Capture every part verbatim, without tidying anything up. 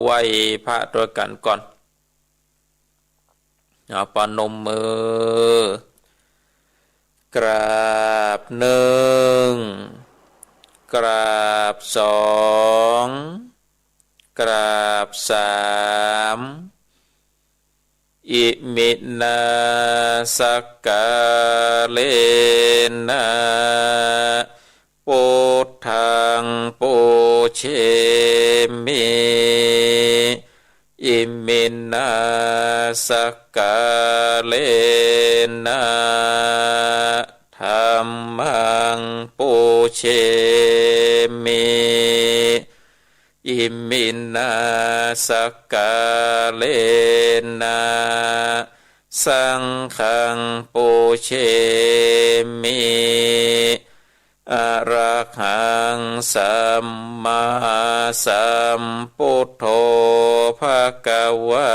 ไหว้พระตวยกั๋นก่อน เอา ประนมมือ กราบหนึ่ง กราบสอง กราบสาม อิมินา สักกาเรนะ ปุทธัง ปูเชมิ อิมินา สักกาเรนะ ธัมมัง ปูเชมิ อิมินา สักกาเรนะ สังฆัง ปูเชมิ อะระหัง สัมมาสัมปุทโธ ภะคะวา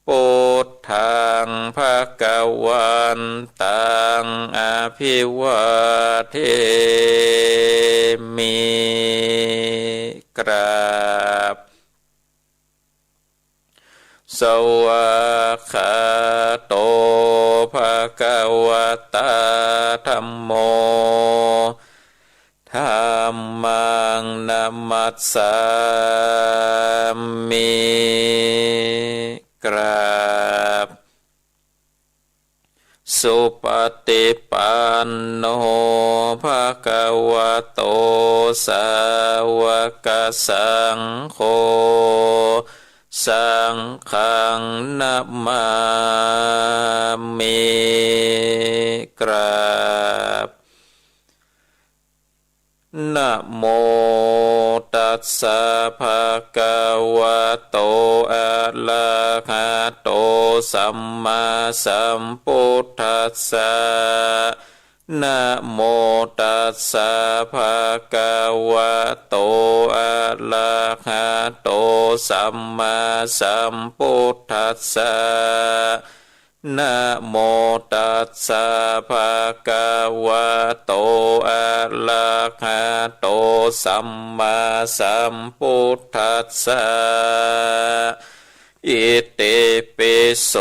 ปุทธัง ภะคะวันตัง อะภิวาเทมิ กราบ สวากขาโต ภะคะวะตา ธัมโม ธัมมัง นะมัสสามิ กราบ สุปฏิปันโน ภะคะวะโต สาวกสังโฆ สังฆัง นะมามิ กราบ นะโมตัสสะ ภะคะวะโต อะระหะโต สัมมาสัมพุทธัสสะ นะโมตัสสะ ภะคะวะโต อะระหะโต สัมมาสัมพุทธัสสะ นะโมตัสสะ ภะคะวะโต อะระหะโต สัมมาสัมพุทธัสสะ อิติปิโส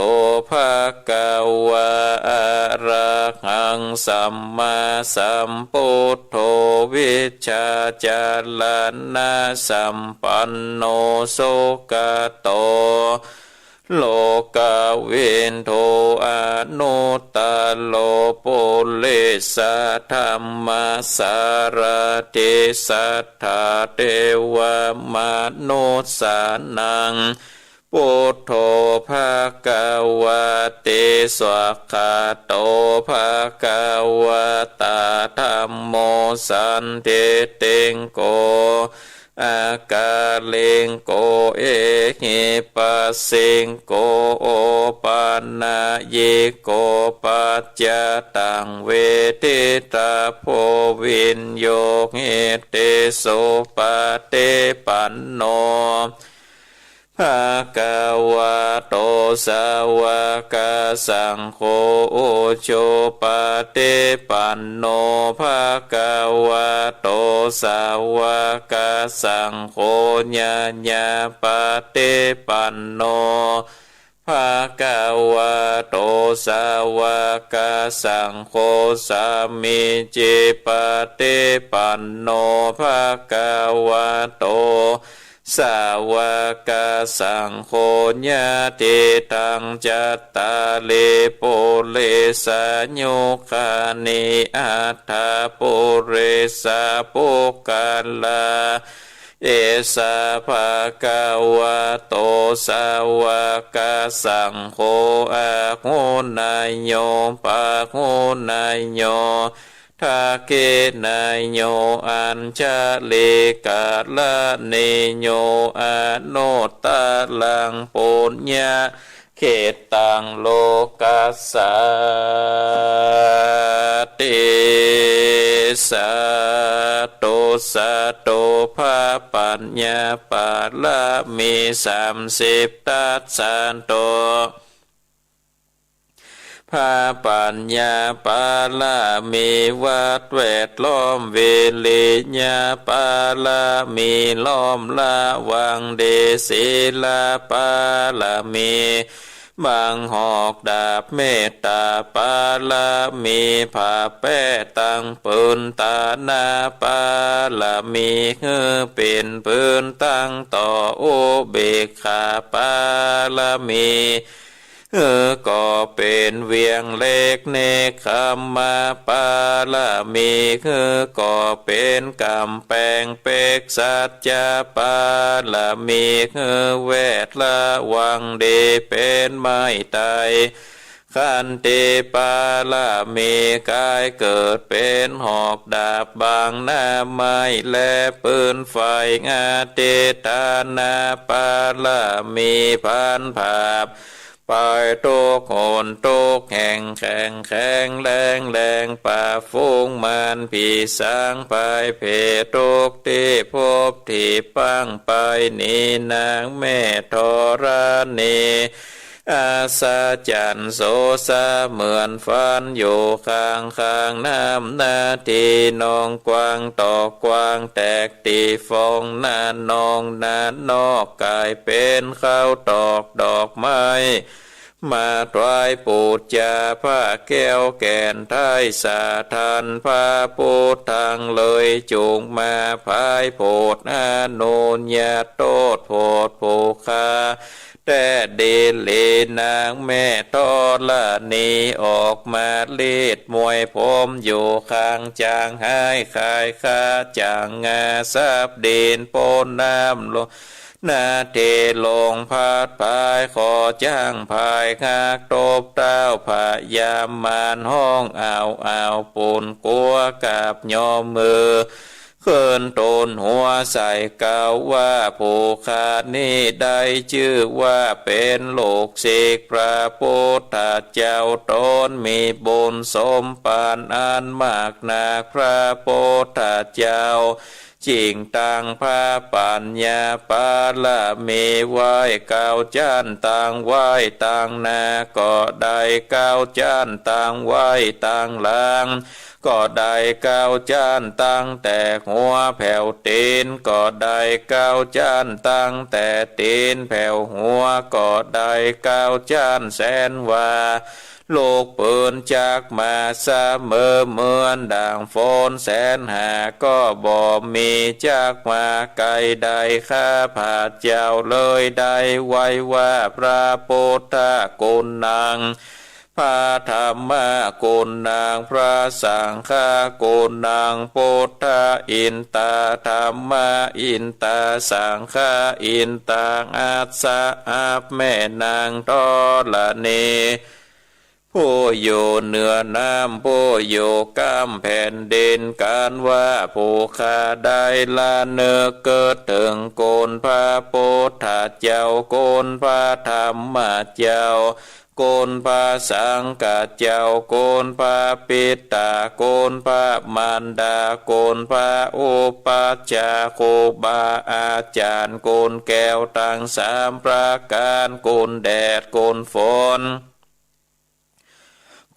ภะคะวะ อะระหัง สัมมาสัมพุทโธ วิชชาจารณะสัมปันโน สุขะโต โลกวิทู อนุตตะโร ปุริสะธัมมะสารถิ สัทธาเทวะมนุสสานัง พุทโธ ภะคะวะติ สวากขาโต ภะคะวะตา ธัมโม สันทิฏฐิโก อากาลิโก เอหิปัสสิโก โอปะนะยิโก ปัจจะตัง เวทิตาโพ วิญโญหิติ สุปะฏิปันโน ภะคะวะโต สาวกสังโฆ อุจุปะฏิปันโน ภะคะวะโต สาวกสังโฆ ญาญาปะฏิปันโน ภะคะวะโต สาวกสังโฆ สามีจิปะฏิปันโน ภะคะวะโต สาวกสังโฆ ยะถิตัง จัตตาริ ปุริสายุคานิ อัฏฐปุริสาปุคคลา เอสะ ภะคะวะโต สาวกสังโฆ อาหุเนยโย ปาหุเนยโย ทักขิเนยโย อัญชลีกะระณีโย อนุตตะรัง ปุญญะ เขตตัง โลกัสสาติ สาธุ สาธุ พระปัญญาปารมีสามสิบ ตัสสะโต ภ พระปัญญาปารมี วัดแวดล้อม วิริยะปารมี ล้อมระวังดี ศีลปารมี บังหอกดาบ เมตตาปารมี ผ้าแป้ตั้งปืน ตานาปารมี หื้อเป๋นปืนตั้งต่อ อุเบกขาปารมี หื้อก่อเป๋นเวียงเหล็ก เนกขัมมปารมี หื้อก่อเป๋นก๋ำแปงเปก สัจจะปารมี หื้อแวดระวังดี เป๋นไม้ไตร ขันติปารมี ก๋ายเกิดเป๋นหอกดาบ บังน้ำไม้และปืนไฟ อธิฏฐานะปารมี พันผาบ ไปทุกหนทุกแห่ง แข็งแข็งแรงแรง ปราบฝูงมารผีสาง ภัยเพศทุกข์ตี้พบ ถีบปังไปหนี นางแม่ธรณี อัศจรรย์โส เสมือนฝันอยู่ข้างข้างน้ำ นาทีนองกว้างตอกกว้าง แตกตี้ฟอง นานองนานนอก ก๋ายเป๋นข้าวตอกดอกไม้ มาถวายปูจา พระแก้วแก่นไทยสถาน พระพุทธังเลยจุงมา ผายโผดอนุญาต โต้ษโผดผู้ฆ่า แต๊ดีหลี นางแม่ธรณี ออกมาลีดมวยผม อยู่ข้างจางหายขาย ฆ่าจ่างงาสับดิน โป้นน้ำลง นาทีลงพัดพาย ขอจ้างพายหัก ตบเท้าพญามาร ฮ้องอ้าวอ้าว ปูนกั๋วกราบยอมมือ ขึ้นตูนหัวใส่เกล้าว่า ผู้ข้านี้ได้จื้อว่าเป๋นลูกศิษย์พระพุทธเจ้า ต๋นมีบุญสมปานอันมากนัก พระพุทธเจ้า จิ่งตั้งพระปัญญาปารมีไว้เก้าจั้น ตั้งไว้ตั้งหน้าก็ได้เก้าจั้น ตั้งไว้ตั้งหลังก็ได้เก้าจั้น ตั้งแต่หัวแผวตี๋นก็ได้เก้าจั้น ตั้งแต่ตี๋นแผวหัวก็ได้เก้าจั้น แสนว่า ลูกปืนจักมาเสมอเหมือนดั่งฝน แสนหาก็บ่มีจักมาไกลได้ ข้าพเจ้าเลยได้ไหว้ว่า พระพุทธกุณัง พระธัมมกุณัง พระสังฆกุณัง พุทธาอินตา ธัมมาอินตา สังฆาอินตา อัสสะ อับแม่นางธรณี ผู้อยู่เหนือน้ำ ผู้อยู่ก้ำแผ่นดิน กันว่าผู้ข้าได้ละนึกเกิดเถิงคุณพระพุทธเจ้า คุณพระธัมมเจ้า คุณพระสังฆเจ้า คุณพระปิตา คุณพระมารดา คุณพระอุปัชฌาย์ ครูบาอาจ๋ารย์ คุณแก้วตังสามประก๋าน คุณแดด คุณฝน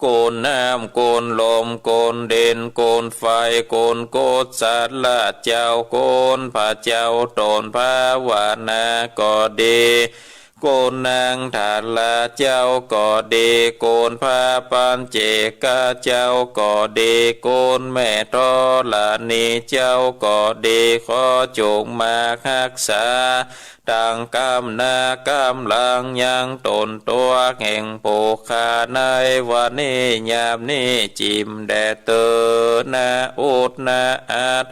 คุณน้ำ คุณลม คุณดิน คุณไฟ คุณกุศลเจ้า คุณพระเจ้าต๋นภาวนาก็ดี คุณนางทาราเจ้าก็ดี คุณพระปัญเจกเจ้าก็ดี คุณแม่ธรณีเจ้าก็ดี ขอจงมาฮักษา ตังก๋ำหน้าก๋ำหลังยังต๋นตั๋วแห่งผู้ข้าในวันนี้ยามนี้ จิ่มแด่เตอ นะอุดนะอัด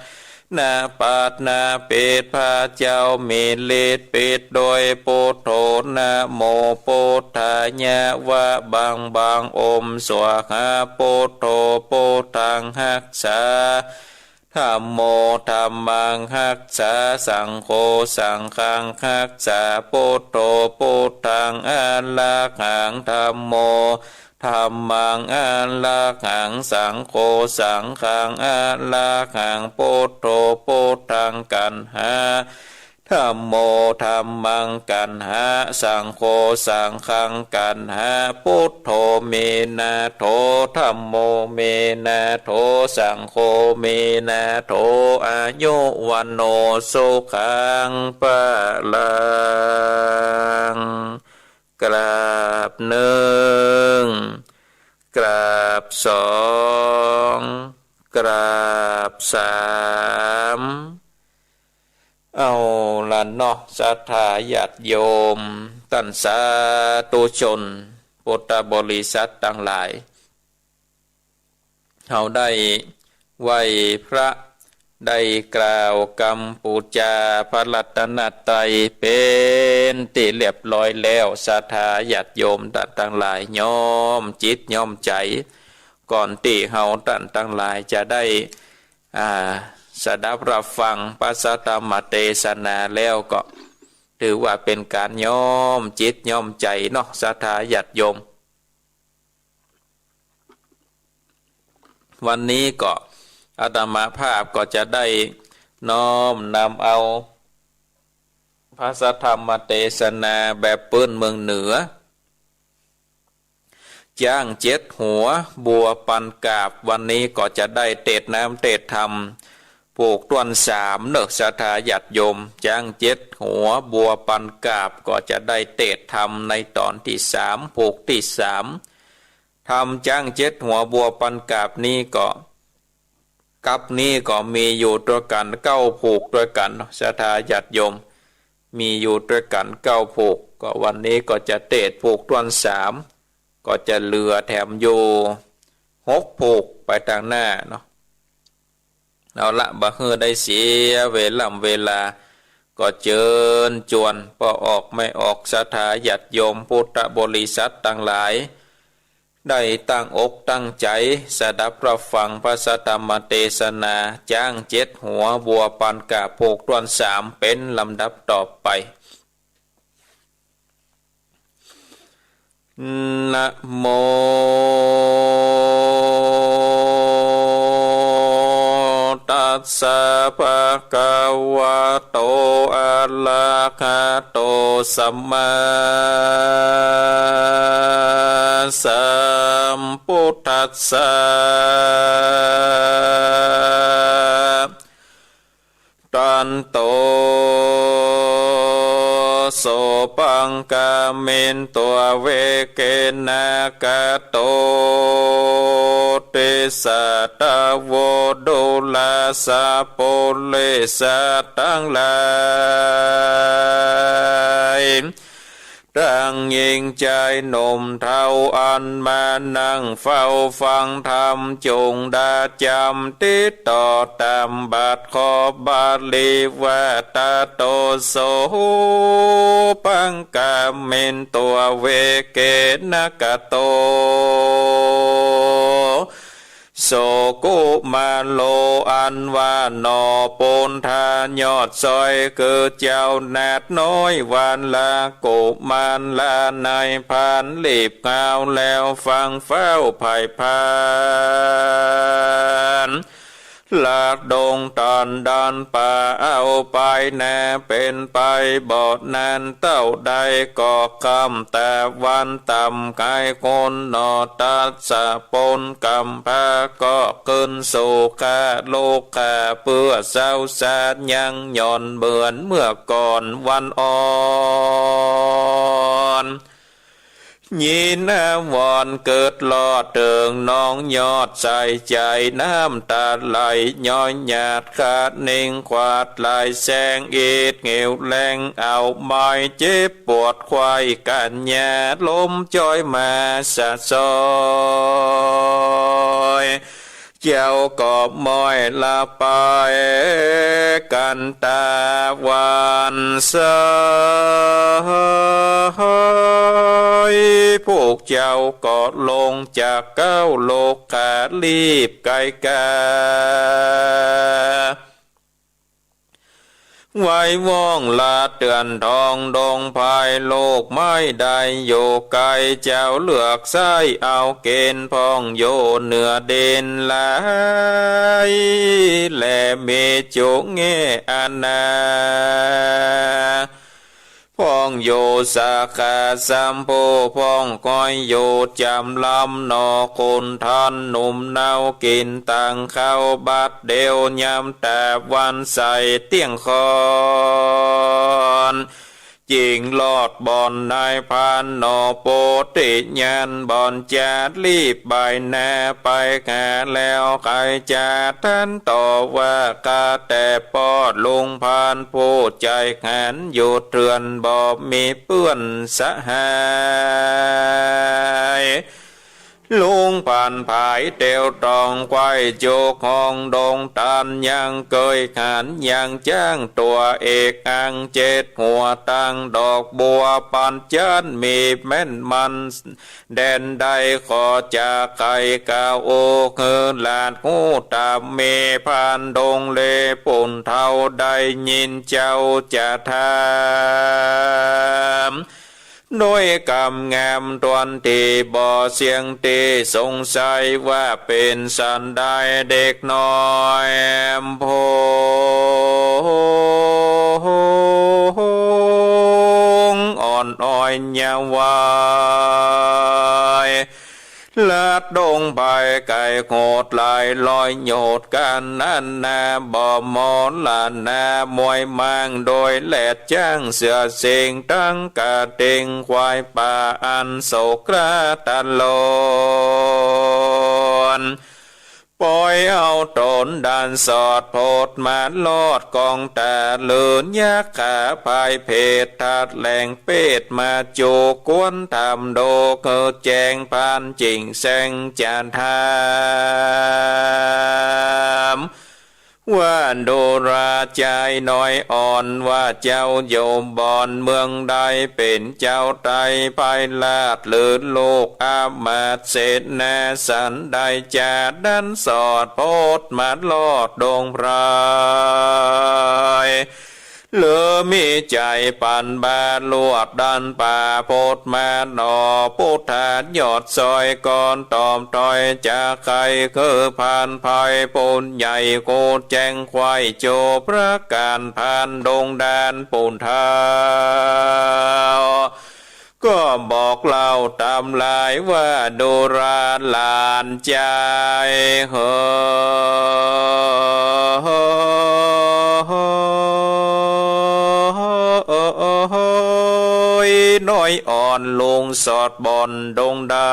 นะปัดนะปิด พระเจ้ามีฤทธิ์ปิดโดยปุทโธ นะโมปุทธายะ วะบังบัง อมสวาหา ปุทโธ ปุทธังฮักษา ธัมโม ธัมมังฮักษา สังโฆ สังฆังฮักษา ปุทโธ ปุทธังอะระหัง ธัมโม ธัมมังอะระหัง สังโฆ สังฆังอะระหัง ปุทโธ ปุทธังกัณหา ธัมโม ธัมมัง กัณหะ สังโฆ สังฆัง กัณหะ พุทโธ เม นะโถ ธัมโม เม นะโถ สังโฆ เม นะโถ อายุ วัณโณ สุขัง พะลัง กราบนึ่ง กราบสอง กราบสาม เอาละเนาะ ศรัทธาญาติโยม ต้านสาธุชน พุทธบริษัทตังหลาย เฮาได้ไหว้พระ ได้กล่าวกำปู๋จาพระรัตนตรัยเป๋นตี้เรียบร้อยแล้ว ศรัทธาญาติโยมต้านตังหลาย ย้อมจิตย้อมใจ๋ ก่อนตี้เฮาต้านตังหลายจะได้ อ่า สดับรับฟังพระสัทธรรมเตสนาแล้วก็ ถือว่าเป๋นก๋านย้อมจิตย้อมใจ๋เนาะ ศรัทธาญาติโยม วันนี้ก็อาตมาภาพก็จะได้น้อมนำเอาพระสัทธรรมเตสนาแบบปื้นเมืองเหนือ จ๊างเจ็ดหัว บัวปันกาบ วันนี้ก็จะได้เตสน์น้ำเตสน์ธรรม ผูกถ้วนสามเนาะ ศรัทธาญาติโยม จ๊างเจ็ดหัว บัวปันกาบ ก็จะได้เตสน์ธรรมในต๋อนตี้สาม ผูกตี้สาม ธรรมจ๊างเจ็ดหัวบัวปันกาบนี้ก็ กั๊บนี้ก็มีอยู่ตวยกั๋นเก้าผูกตวยกั๋นเนาะ ศรัทธาญาติโยม มีอยู่ตวยกั๋นเก้าผูก ก็วันนี้ก็จะเตสน์ผูกถ้วนสาม ก็จะเหลือแถมอยู่หกผูกไปตางหน้าเนาะ เอาละ บ่หื้อได้เสียเวล่ำเวลา ก็เจิญจวนป้อออกแม่ออก ศรัทธาญาติโยมพุทธบริษัทตังหลาย ได้ตั้งอกตั้งใจ๋สดับรับฟังพระสัทธรรมเตสนา จ๊างเจ็ดหัว บัวปันกาบ ผูกถ้วนสาม เป๋นลำดับต่อไป นะโม ตัสสะ ภะคะวะโต อะระหะโต สัมมาสัมพุทธัสสะ ตันโต โส ปังคามิน ตั๊ว เวเกนะ กะโต ติสสะ ตะโว ดูราสะ ปุริสะตังหลาย ตังญิงจายหนุ่มเฒ่า อันมานั่งเฝ้าฟังธรรม จุ่งดาจ๋ำติดต่อต๋ามบัตร ขอบบาลีว่า ตะโต โส ปังคามิน ตั๊ว เวเกนะ กะโต โส กุมารโล อันว่าหน่อปูนทายอดซ้อย คือเจ้านาฏน้อย วันละกุมารละนายพราน รีบก้าวแล้วฟังเฝ้าไพร่พราน ละดงต๋อนดอนป่า เอาไปนาเป๋นไปบ่นานเต้าใด ก็ค่ำตะวันต่ำ กายคนหน่อตัดสะปน กำพร้าก็ขึ้นสู่คาลุกขา เปื้อเซาสายังหย่อนเหมือนเมื่อก่อนวันอ่อน ยินอาวรณ์เกิดลอดเถิงน้องยอดใส ใจ๋น้ำต๋าไหลย้อยหยาด คะเน็งขวาดไหลแสง อิดเหวแรง เอาไม้เจ็บปวด ไขว่กัญญา ลมจ้อยมาสะซอย เจ้าก็ม้อยละไป กันตาหวานใส พวกเจ้าก็ลงจากเก๊าลุกขา รีบไกลกา ไว้ว่องลาดเตือนทองดงไพร ลูกไม้ได้อยู่ไกล เจ้าเลือกใส้เอาเก๋ณฑ์ พ่องอยู่เหนือดินหลาย และมีจุแง่อาณา พ่องอยู่สาขาสัมภู พ่องคอยอยู่จำลำหนอ คนท่านหนุ่มเนากิ๋นตังข้าว บัดเดี๋ยวยามตะวันใสเตี้ยงค่อน จึงลอดบ่อนนายพรานหนอ โปติญาณบ่อนจะรีบไปนา ไปหาแล้วใครจะทันต่อว่า ข้าแต่ป้อลุงพรานผู้ใจ๋หัน อยู่เถื่อนบ่มีเปื้อนสหาย ลุงพรานผายเตียวตอง ไขว้จุกห้องดงตัน ยังเกยหันยังจ้างตั๋วเอกอังเจ็ดหัว ตังดอกบัวปัญจาน มีแม่นมันแดนใด ขอจะใค่กล่าวโอ หื้อหลาดฮู้ต๋าม มีพรานดงเลปุ่นเฒ่า ได้ยินเจ้าจะถาม ด้วยกำงามตวนตี้บ่เสี้ยงตี้ สงสัยว่าเป๋นสันใด เด็กน้อยพงอ่อนอ้อยเยาว์วัย ลาดดงไพรไก๋โหดหลาย ลอยโหยดกั๋นนั้นนา บ่มอละนามวยม้าง โดยแลดจ๊างเสือสิงห์ ตังกระเต็งควายป่า อันโสกราตะลอน ปอยเอาต๋นดันสอดโผดมาลอดกองตะลึง ยักขาพายเผด ทัดแหลงเปตมาจุกวน ถามโดคือแจ้ง พรานจิ่งแซงจะถาม ว่าดูราชายน้อยอ่อน ว่าเจ้าอยู่บ่อนเมืองใด เป๋นเจ้าไตรภายราช หรือลูกอำมาตย์เสนา สันใดจะดันสอดโผดมาลอดดงไพร หรือมีใจ๋ปันบาลวดดันป่าโผดมาหนอ ผู้ทาสยอดซอยก่อนตอบถ้อย จะใค่คือพรานไพรผู้ใหญ่ โกแจ้งไขว้โจประก๋าน พรานดงดานผู้เฒ่า ก็บอกเล่าต๋ามลายว่า ดูราหลานจายเหย น้อยอ่อนลุงสอดบ่อนดงดำ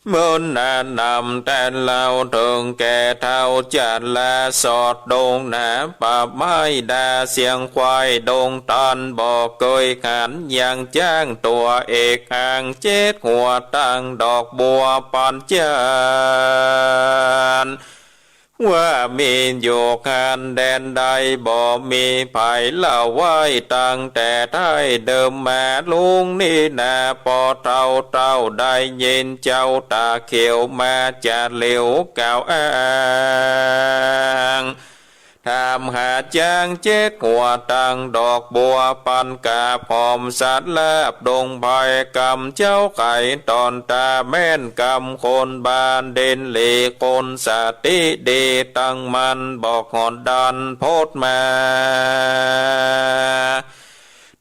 เมินนานนำแต่เล่าเถิงแก่เฒ่า จะลาสอดดงหนาป่าไม้ดาเสียงควายดงตัน บ่เกยหันยังจ้างตั๋วเอกอังเจ็ดหัว ตังดอกบัวปัญจาน ว่ามีอยู่หั้นแดนใด บ่มีไผละไหว้ ตั้งแต่ไท้เดิมมาลุงนี้นา ปอเฒ่าเต้าได้ยินเจ้าต๋าเขียวมาจะเหลียวกล่าวอ้าง ถามหาจ๊างเจ็ดหัว ตังดอกบัวปันกาบหอมสัตว์ลาบดงไพร กำเจ้าไขต๋อนต๋าแม่น กำคนบ้านเด่นหลี คนสติดีตั้งมั่น บอกหอดดันโผดมา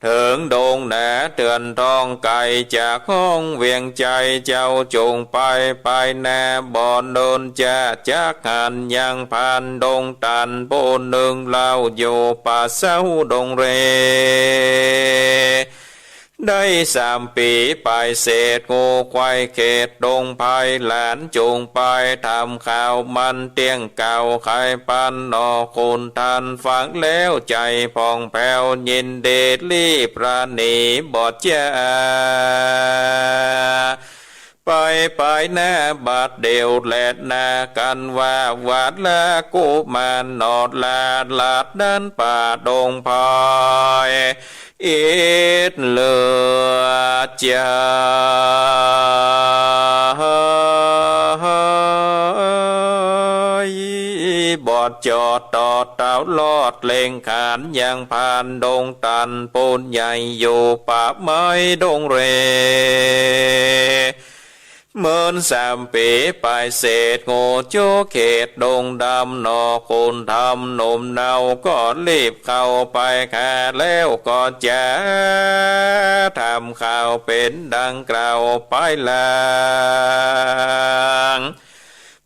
เถิงดงหนาเถื่อนทอง ไก๋จากห้องเวียงชัย เจ้าจุ่งไป ไปนาบ่อนเนินจะจักหันยังพรานดงตัน ผู้นึ่งเล่าอยู่ป่าเซาดงเร ได้สามปี๋ไปเศษ งูไขว้เขตดงไพร หลานจุ่งไปถามข่าวมันเตี้ยงเก่า ใค่ปันหนอคุณท่าน ฟังแล้วใจ๋ผ่องแผ้ว ยินดีรีบประณีบ่จา ไปไปหน้าบัดเดี่ยวแลนา กั๋นว่าหวาดละกุมารหนอ ลาดลาดดันป่าดงไพร อิดเหลือจา บอดจอดตอดเต้าลอดเล็งขานยังพรานดงตันผู้ใหญ่อยู่ป่าไม้ดงเร เมินสามปี๋ไปเสด็จโงจุเขตดงดำหนอ คุณธรรมหนุ่มเนาก็รีบเข้าไปหาแล้วก็จะถามข่าวเป๋นดังกล่าวไปหลัง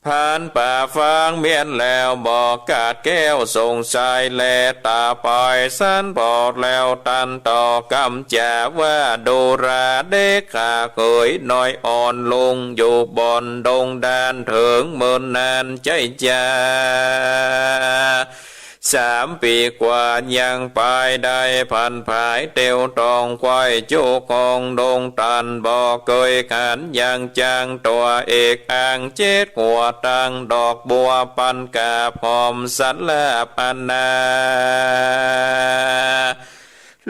พรานป่าฟังเมี้ยนแล้วบ่กาดแก้วสงสัยแล ต๋าไปสันบอกแล้วตันต่อกำจ๋าว่า ดูราเด็กข้าเขยน้อยอ่อนลุงอยู่บ่อนดงดานเถิงเมินนานใจ้จา สามปี๋กว่ายังไปได้ผันผายเตียวตองไขว้จุของดงตันบ่เกยขันยังจางตั๋วเอกอ่างเจ็ดหัวตังดอกบัวปันกาบหอมสันลาบอันนา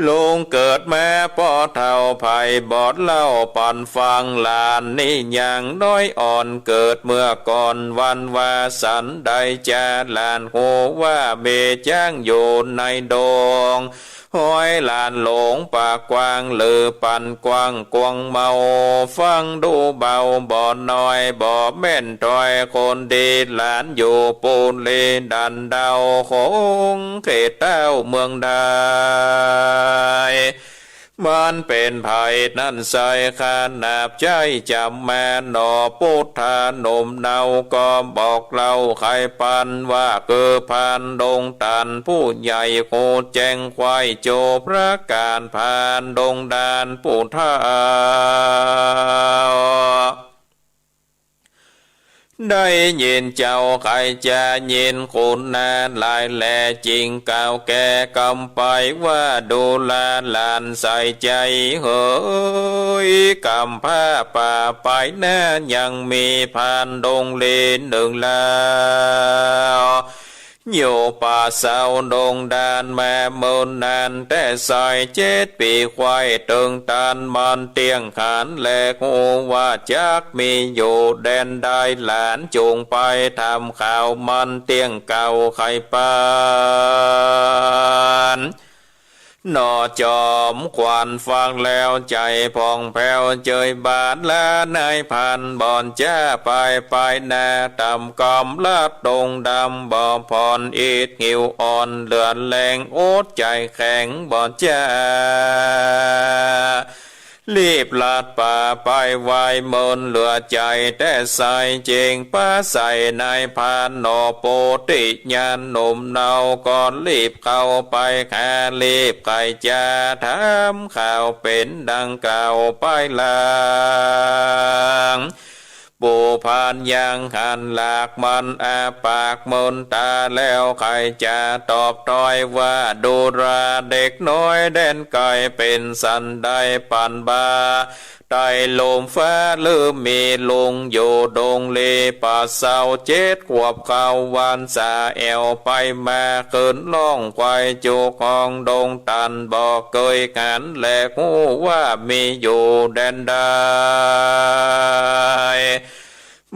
ลุงเกิดมาป้อเฒ่าไผบอดเล่าปันฟัง หลานนี้ยังน้อยอ่อนเกิดเมื่อก่อนวันวาสันใดจา หลานฮู้ว่าเมจ้างอยู่ในดง ห้อยหลานหลงปากกว้างหรือปันกว้างกวงเมา ฟังดูเบาบ่น้อยบ่แม่นถ้อยคนดี หลานอยู่ปูนเลดันเดาคงเขตเต้าเมืองใด มันเป๋นไผนั้นใส่ขนาบใจ้จำมาหนอ พุทธาหนุ่มเนาก็บอกเล่าไขปันว่า คือพรานดงตันผู้ใหญ่ฮู้แจ้งไขว้จุประก๋าน พรานดงดานผู้เฒ่า ได้ยินเจ้าใค่จะยินคุณนาหลายแล จึงกล่าวแก่กำไปว่า ดูราหลานใส่ใจ๋เหย กำพร้าป่าไปนายังมีพรานดงเลนึ่งลาว อยู่ป่าเซาดงดานมาเมินนานแต๊ไส้ เจ็ดปี๋ไขว้เถิงตันมันเตี้ยงขัน แลฮู้ว่าจักมีอยู่แดนใด หลานจุ่งไปถามข่าวมันเตี้ยงเก่าไขปัน หนอจอมขวัญฟังแล้วใจ๋ผ่องแผ้วเจยบาน และนายพรานบ่อนจ้าไปไปนา ต่ำกำลัดดงดำบ่ผ่อนอิดหิวอ่อนเหลือแฮงอดใจ๋แข็งบ่อนจ้า รีบลัดป่าไปไวเมินเหลือใจ๋แต๊ไส้ จึงปะใส่นายพรานหนอ โปธิญาณหนุ่มเนาก็รีบเข้าไปหา รีบใค่จะถามข่าวเป๋นดังกล่าวไปหลัง ปู่พรานยังหันหลากมันอาปากเมินต๋าแล้ว ใค่จะตอบถ้อยว่า ดูราเด็กน้อยแดนไก๋เป๋นสันใด ปันบ่าใต้ลมฟ้าหรือมีลุงอยู่ดงเลป่าเซา เจ็ดขวบเข้าวันสาแอ่วไปมา ขึ้นล่องไขว้จุของดงตันบ่เกยหัน แลฮู้ว่ามีอยู่แดนใด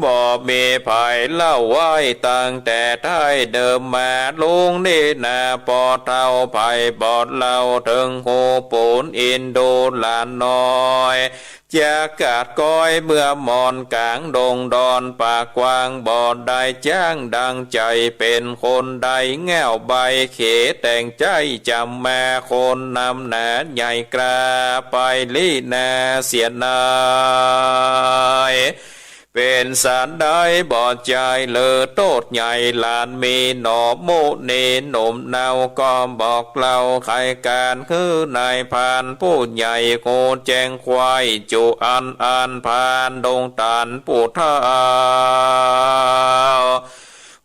บ่มีใผเล่าไว้ตั้งแต่ไท้เดิมมา ลุงนี้นาป้อเฒ่าไผบอดเล่าเถิงฮู้ปูนอินดูหลานน้อย จะกาดก้อยเมื่อหมอนก๋างดงดอนปากกว้าง บ่ได้จ๊างดังใจ๋เป๋นคนใด แง่วใบเขแต่งใจ๊จำมา คนนำหนาใหญ่กล้าไปลี้นาเสียนาย เป๋นสันใดบ่ใจ้หรือโต้ษใหญ่ หลานมีหนอ มุนีหนุ่มเนาก็บอกเล่าไขก๋าน คือนายพรานผู้ใหญ่ฮู้แจ้งไขว้จุอันอันพรานดงตันผู้เฒ่า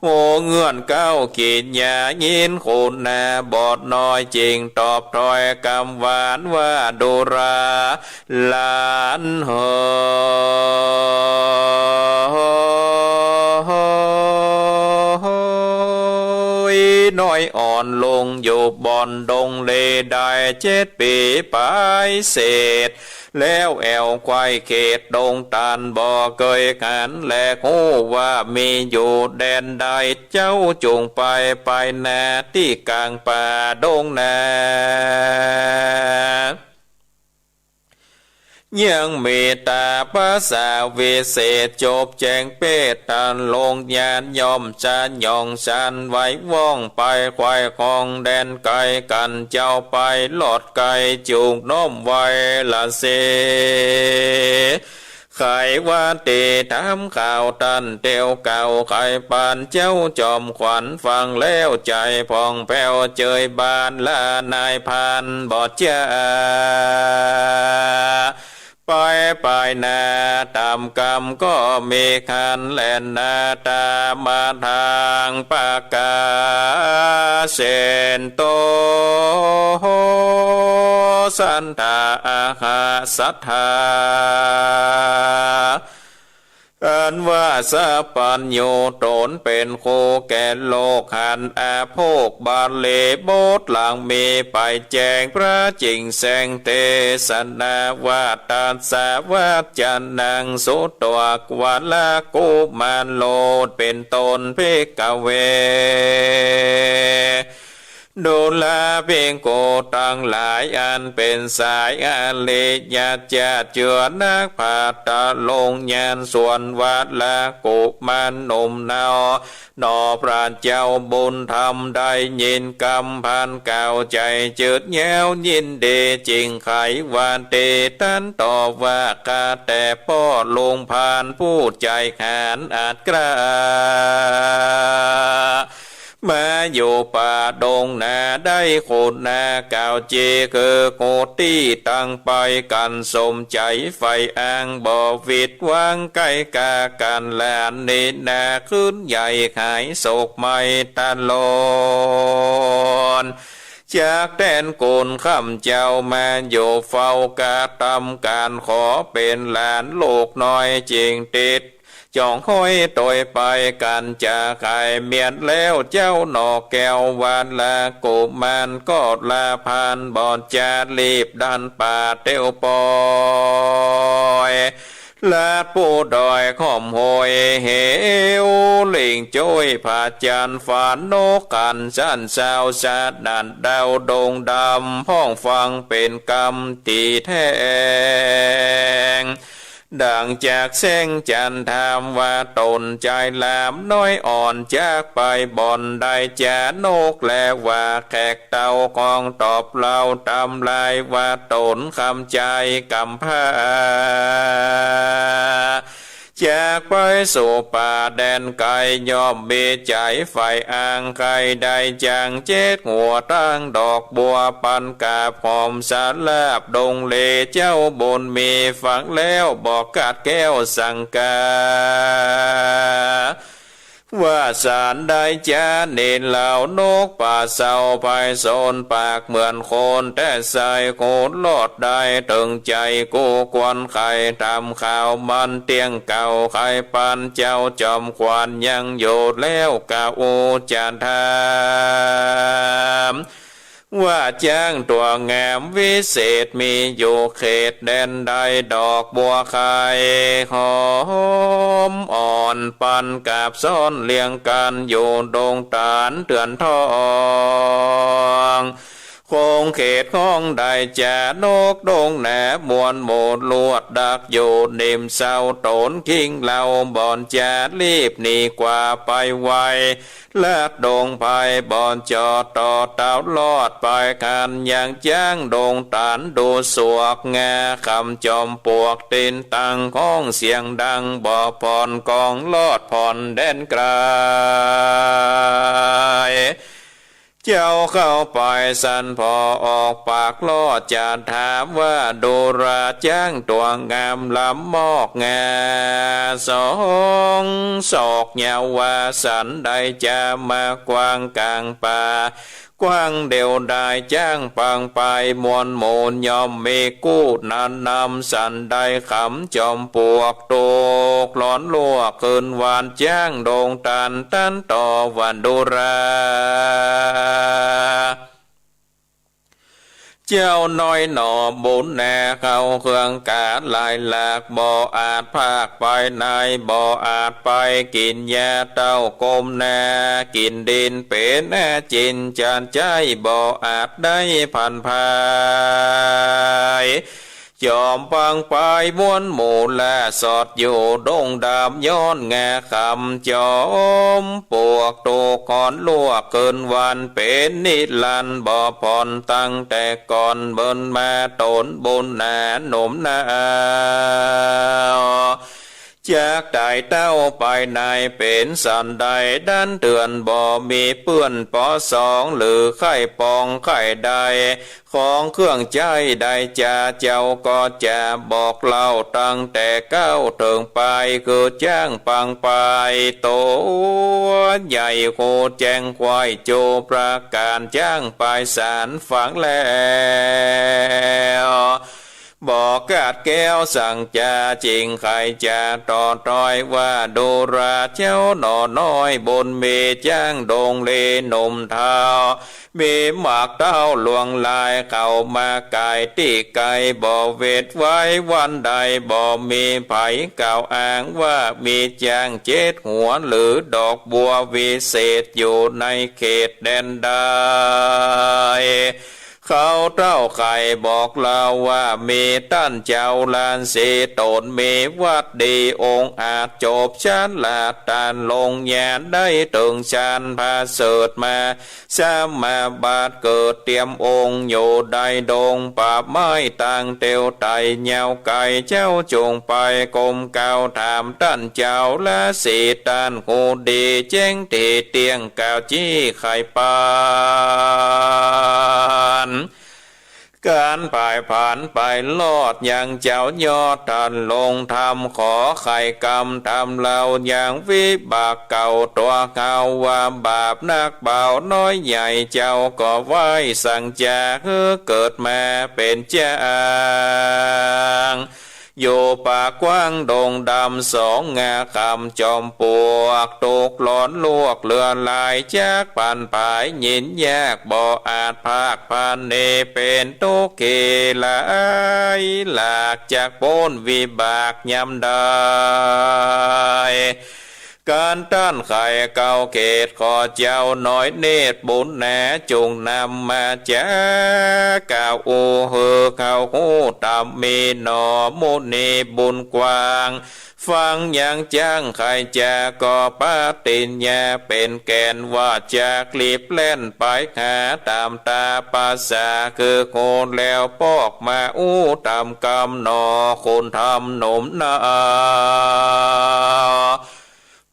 ฮู้เงื่อนเก๊ากิจญา ยินคุณนาบอดน้อย จึงตอบถ้อยกำหวานว่า ดูราหลานเหย น้อยอ่อนลงอยู่บ่อนดงเลได้เจ็ดปี๋ป๋ายเศษ แล้วแอ่วไขว่เขตดงต๋าลบ่เกยหัน แลฮู้ว่ามีอยู่แดนใด เจ้าจุ่งไป ไปนาตี้ก๋างป่าดงนา ยังมีต๋าภาษาวิเศษ จบแจ้งเปตตาลงญาณ ย่อมสยองสั่นไหวว่องไป ไขว่คล่องแดนไกล กั๋นเจ้าไปรอดไกล จุ่งน้อมไหว้ละเส ไขว่าเตถามข่าวต้านเตียวเก่า ใค่ปานเจ้าจอมขวัญฟังแล้วใจ๋ผ่องแผ้ว เจยบานลานายพรานบ่จ๋า ไปไปนาต๋ามกำก็มีคันแล่นนาต๋ามมาตางปากาเสนโต สันตาอาหาสัทธา อันว่าสัพพัญญูต๋นเป๋นครูแก่โลก หันอาโภคบาลีบทหลังมีไปแจ้งพระจิ่งแสงเตสนาว่า ตัสสะวัจจานังสุตวา วะละกุมารโลดเป๋นต้น ภิกขเว ดูราภิกขุตังหลาย อันเป๋นสายอริยะเจ้า จั่วนักปาฐะลงญาณ ส่วนวะละกุมารหนุ่มเนา หนอพระเจ้าบุญธรรมได้ยินกำพรานกล่าว ใจ๋จืดยาวยินดีจิ่งไขว่าเต ตรัสตอบว่า ข้าแต่ป้อลุงพรานผู้ใจ๋หาญอาจกล้า มาอยู่ป่าดงนาได้คุณนากล่าวจี คือกุฏิตั้งไป กั๋นสมใจ๋ใฝ่อ้าง บ่หวิดหวังไกลกากั๋น หลานนี้นาขึ้นใหญ่หายโศกไม่ตลอด จากแดนกุนข้ำเจ้ามาอยู่เฝ้ากระตำก๋าน ขอเป๋นหลานลูกน้อยจิ่งติด จ่องห้อยตวยไปกั๋นจะไขเมียนแล้ว เจ้าหน่อแก้ววาละกุมารก็ลาพรานบ่จ๋า รีบดันป่าเตียวปอย ลาดผู้ดอยค่อมห้วยเหว ลิงจ้อยผาจันทร์ ฝานนกขันสันสาว สนั่นดาวดวงดำ ฮ้องฟังเป๋นกำตี้แทง ดังจากแสงจันทร์ถามว่า ต๋นจายหลามน้อยอ่อน จากไปบ่อนใดจ๋านก แลว่าแขกเต้า กองตอบเล่าตำลายว่า ต๋นคำจายกำพร้า จากไปสู่ป่าแดนไกล ย่อมมีใจ๋ใฝ่อ้าง ใค่ได้จังเจ็ดหัว ตั้งดอกบัวปันกาบหอม สาลาบดงเล เจ้าบุญมีฟังแล้ว บ่กัดแก้วสังกา ว่าสันใดจ๋า นี่เล่านกป่าเศร้า ภายโสนปากเหมือนคน แต่ใส่โคนรอดได้ เถิงใจ๋กู้ควรไข ถามข่าวมันเตี้ยงเก่า ใค่ปานเจ้าจอมขวัญยังอยู่แล้ว กล่าวจะถาม ว่าจ๊างตั๋วงามวิเศษมีอยู่เขตแดนใด ดอกบัวไข่หอมอ่อน ปันกาบซ้อนเรียงกั๋นอยู่ดงต๋าลเถื่อนทอง คงเขตของใดจ๋านกดงหนามวลหมู่ลวดดักอยู่นิ่มเศร้า ต๋นคิงเหล่าบ่จ๋า รีบหนีกว่าไปไว ลัดดงไพรบ่จอดต่อเต้ารอดไป คันยังจ๊างดงต๋าลดูสวกงา คำจอมปลวกตีนตังฮ้องเสียงดัง บ่ผ่อนกองลอดผ่อนแดนไกล เจ้าเข้าไปสันผ่อออกปากลอด จะถามว่าดูราจ๊างตั๋วงามลำมอกงา สองศอกยาวว่าสันใดจ๋ามากว้างก๋างป่า ปางเดียวดายจ๊างปางไปมวลหมู่ ย่อมมีกู้หนุนนำสันใด ขำจอมปวกทุกข์ร้อนลวกคืนวัน จ๊างดงตันตันต่อว่า ดูรา เจ้าน้อยหนอบุญนา เข้าเครื่องกาหลายหลาก บ่อาจพากไปไหน บ่อาจไปกิ๋นหญ้าเต้าก้มหน้ากิ๋นดิน เป๋นอาจินจานใจ๊ บ่อาจได้ผันพาย จอมปางไปมวลหมู่ ละสอดอยู่ดงดำ ย้อนงาขำจอมปวกทุกข์ร้อนลวกคืนวัน เป๋นนิรันดร์บ่ผ่อนตั้งแต่ก่อน เมินมาต๋นบุญหนาหนุ่มหนาว จากต๋ายเต้าไปไหน เป๋นสันใดดันเถื่อน บ่มีเปื้อนปอสอง หรือใค่ปองใค่ใด ของเครื่องใจ๊ใดจา เจ้าก็จะบอกเล่าตั้งแต่ก้าวเถิงปาย คือจ๊างปางไป ตั๋วใหญ่โคแจ้งควายโจประก๋าน จ๊างปายสารฝังแล้ว บอกกาดแก้วสังจา จิ่งใค่จะต่อถ้อยว่า ดูราเจ้าหนอน้อยบุญมี จ๊างดงเลหนุ่มเฒ่า มีหมากเต้าหลวงหลาย เข้ามาก๋ายตี้ไก๋ บ่เว็ดไว้วันใด บ่มีใผกล่าวอ้างว่า มีจ๊างเจ็ดหัว หรือดอกบัววิเศษ อยู่ในเขตแดนใด เขาเต้าใค่บอกเล่าว่า มีต้านเจ้าราศีต๋น มีวัตรดีองอาจ จบฌานละตานลงญาณ ได้เถิงฌานผะเสริฐมา สมาบัติเกิดเตียมองค์ อยู่ในดงป่าไม้ตางเตียวไต ยาวไก๋ เจ้าจงไปก้มเก้าถามต้านเจ้าราศี ต้านฮู้ดีแจ้งดีเตี้ยง กล่าวจี้ไขปาน ก๋านผายผานไปรอดยังเจ้ายอด ต้านลงธรรมขอไขกรรมธรรมเล่า ยังวิบากเก่าตั๋วเฮาว่า บาปนักเบาน้อยใหญ่ เจ้าก็ไหว้สังจา หื้อเกิดมาเป๋นจ๊าง อยู่ป่ากว้างดงดำสองงาขำ จอมปวกทุกข์ร้อนลวกเหลือหลาย จักผันผายหนียาก บ่อาจพากผันหนี เป๋นตุ๊กข์ขีหลายหลาก จักป๊นวิบากยามใด ก๋านต้านไขเก่าเขต ขอเจ้าน้อยเนตรบุญหนา จงนำมาจากล่าวอู้หื้อเขาฮู้ธรรมมีหนอ มุนีบุญกว้าง ฟังยังจ๊างไขจาก็ปฏิญญาเป๋นแก่น ว่าจักรีบแล่นไปหาต๋ามต๋าประสา คือฮู้แล้วปอกมาอู้ธรรมกำหนอ คุณธรรมหนุ่มหนาว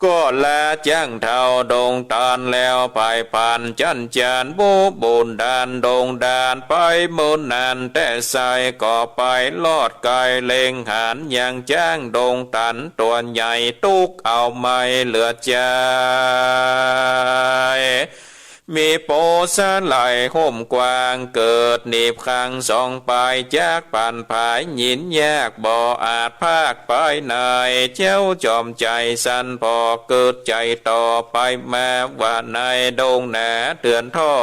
ก็ลาจ๊างเฒ่าดงตันแล้ว ผายผานจันจานบูบุญดานดงดานไปเมินนาน แต่ไส้ก็ไปรอดไก๋ เล็งหันยังจ๊างดงตันตั๋วใหญ่ ตุ๊กเอาไม่เหลือใจ๋ มีโปสะไหล่ฮ่มกว้าง เกิดหนีบข้างสองปาย จักผันผายหนียาก บ่อาจพากไปไหน เจ้าจอมใจ๋สั่นผ่อ เกิดใจ๋ต่อไปมา ว่าในดงหนาเถื่อนทอ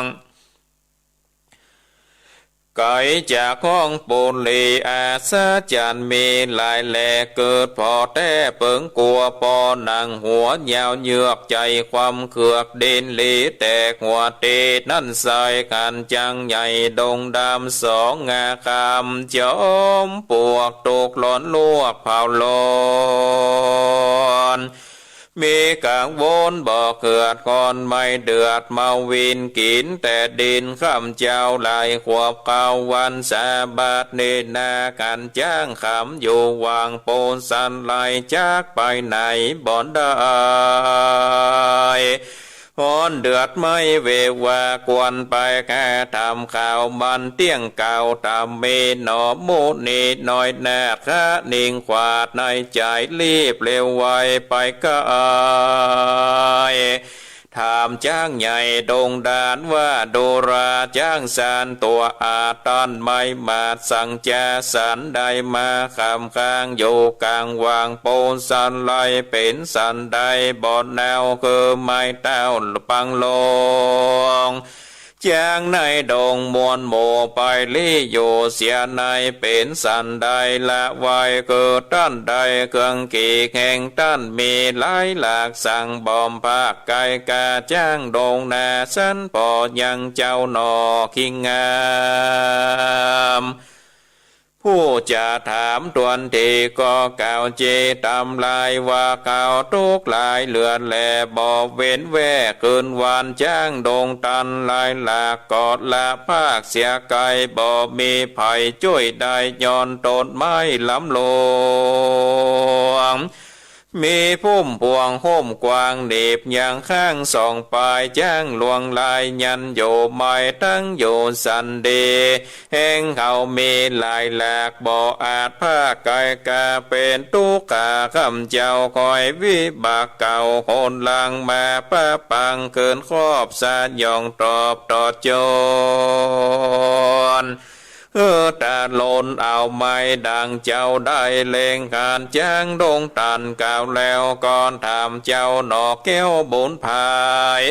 ง ไก๋จากห้องปุรีอาสาจันมีหลายแล เกิดผ่อแต๊เปิงกั๋ว ปอหนังหัวยาวเยือก ใจ๋ความเขือกดินหลีแตกหัวตี นั้นไส้ขันจังใหญ่ดงดำสองงาคำ จอมปวกทุกข์ร้อนลวกเผาร้อน มีกังวลบ่เขือด ก่อนไม่เดือด เมาวินกิ๋นแต่ดิน ค่ำเจ้าหลายขวบ เข้าวันสาบัติ เนนาขันจ๊างขำอยู่หว่าง โปสะไหล่จักไปไหนบ่ได้ ฮ้อนเดือดไหม้เววา ควรไปหาธรรมข่าวมันเตี้ยงเก่า ธรรมมีหนอมุนีน้อยนาถ คะนิงขวาดในใจ๋ รีบเร็วไวไปไก๋ ถามจ๊างใหญ่ดงดานว่า ดูราจ๊างสัน ตั๋วอาต้านไม้หมาดสังจาสันใดมาค่ำค้างอยู่ก๋างหว่างปูสันไล เป๋นสันใดบ่หนาวคือไม้เต้าปังลง จ๊างในดงมวลหมู่ไปลี้อยู่เสียใน เป๋นสันใดละไวคือต้านใด เครื่องขีแห่งต้านมีหลายหลาก สั่งบ่มภาคไกล้าจ๊างดงนาสัน ปอยังเจ้าหน่อคิงงาม ผู้จะถามตวนทีก็กล่าวเจตำลายว่า เขาทุกข์หลายเหลือแลบ่เว้นแว่ คืนวานจ๊างดงตันหลายหลาก ก็ละภาคเสียไกล บ่มีใผจ้วยได้ ย้อนต้นไม้ล้ำลวง มีพุ่มพวงฮ่มกว้าง หนีบยางข้างสองปาย จ๊างหลวงหลายยันอยู่ ไม้ตั้งอยู่สันดี แห่งเขามีหลายหลาก บ่อาจภาคไกล้า เป๋นตุ๊กข์ข้าข้ำเจ้า คอยวิบากเก่า หนหลังมาปะปัง คืนครอบสยองตอบต่อโจร เออ ตะลนเอาไม้ดังเจ้าได้เล็งหัน จ๊างดงตันกล่าวแล้ว ก็ถามเจ้าหน่อแก้วบุญผาย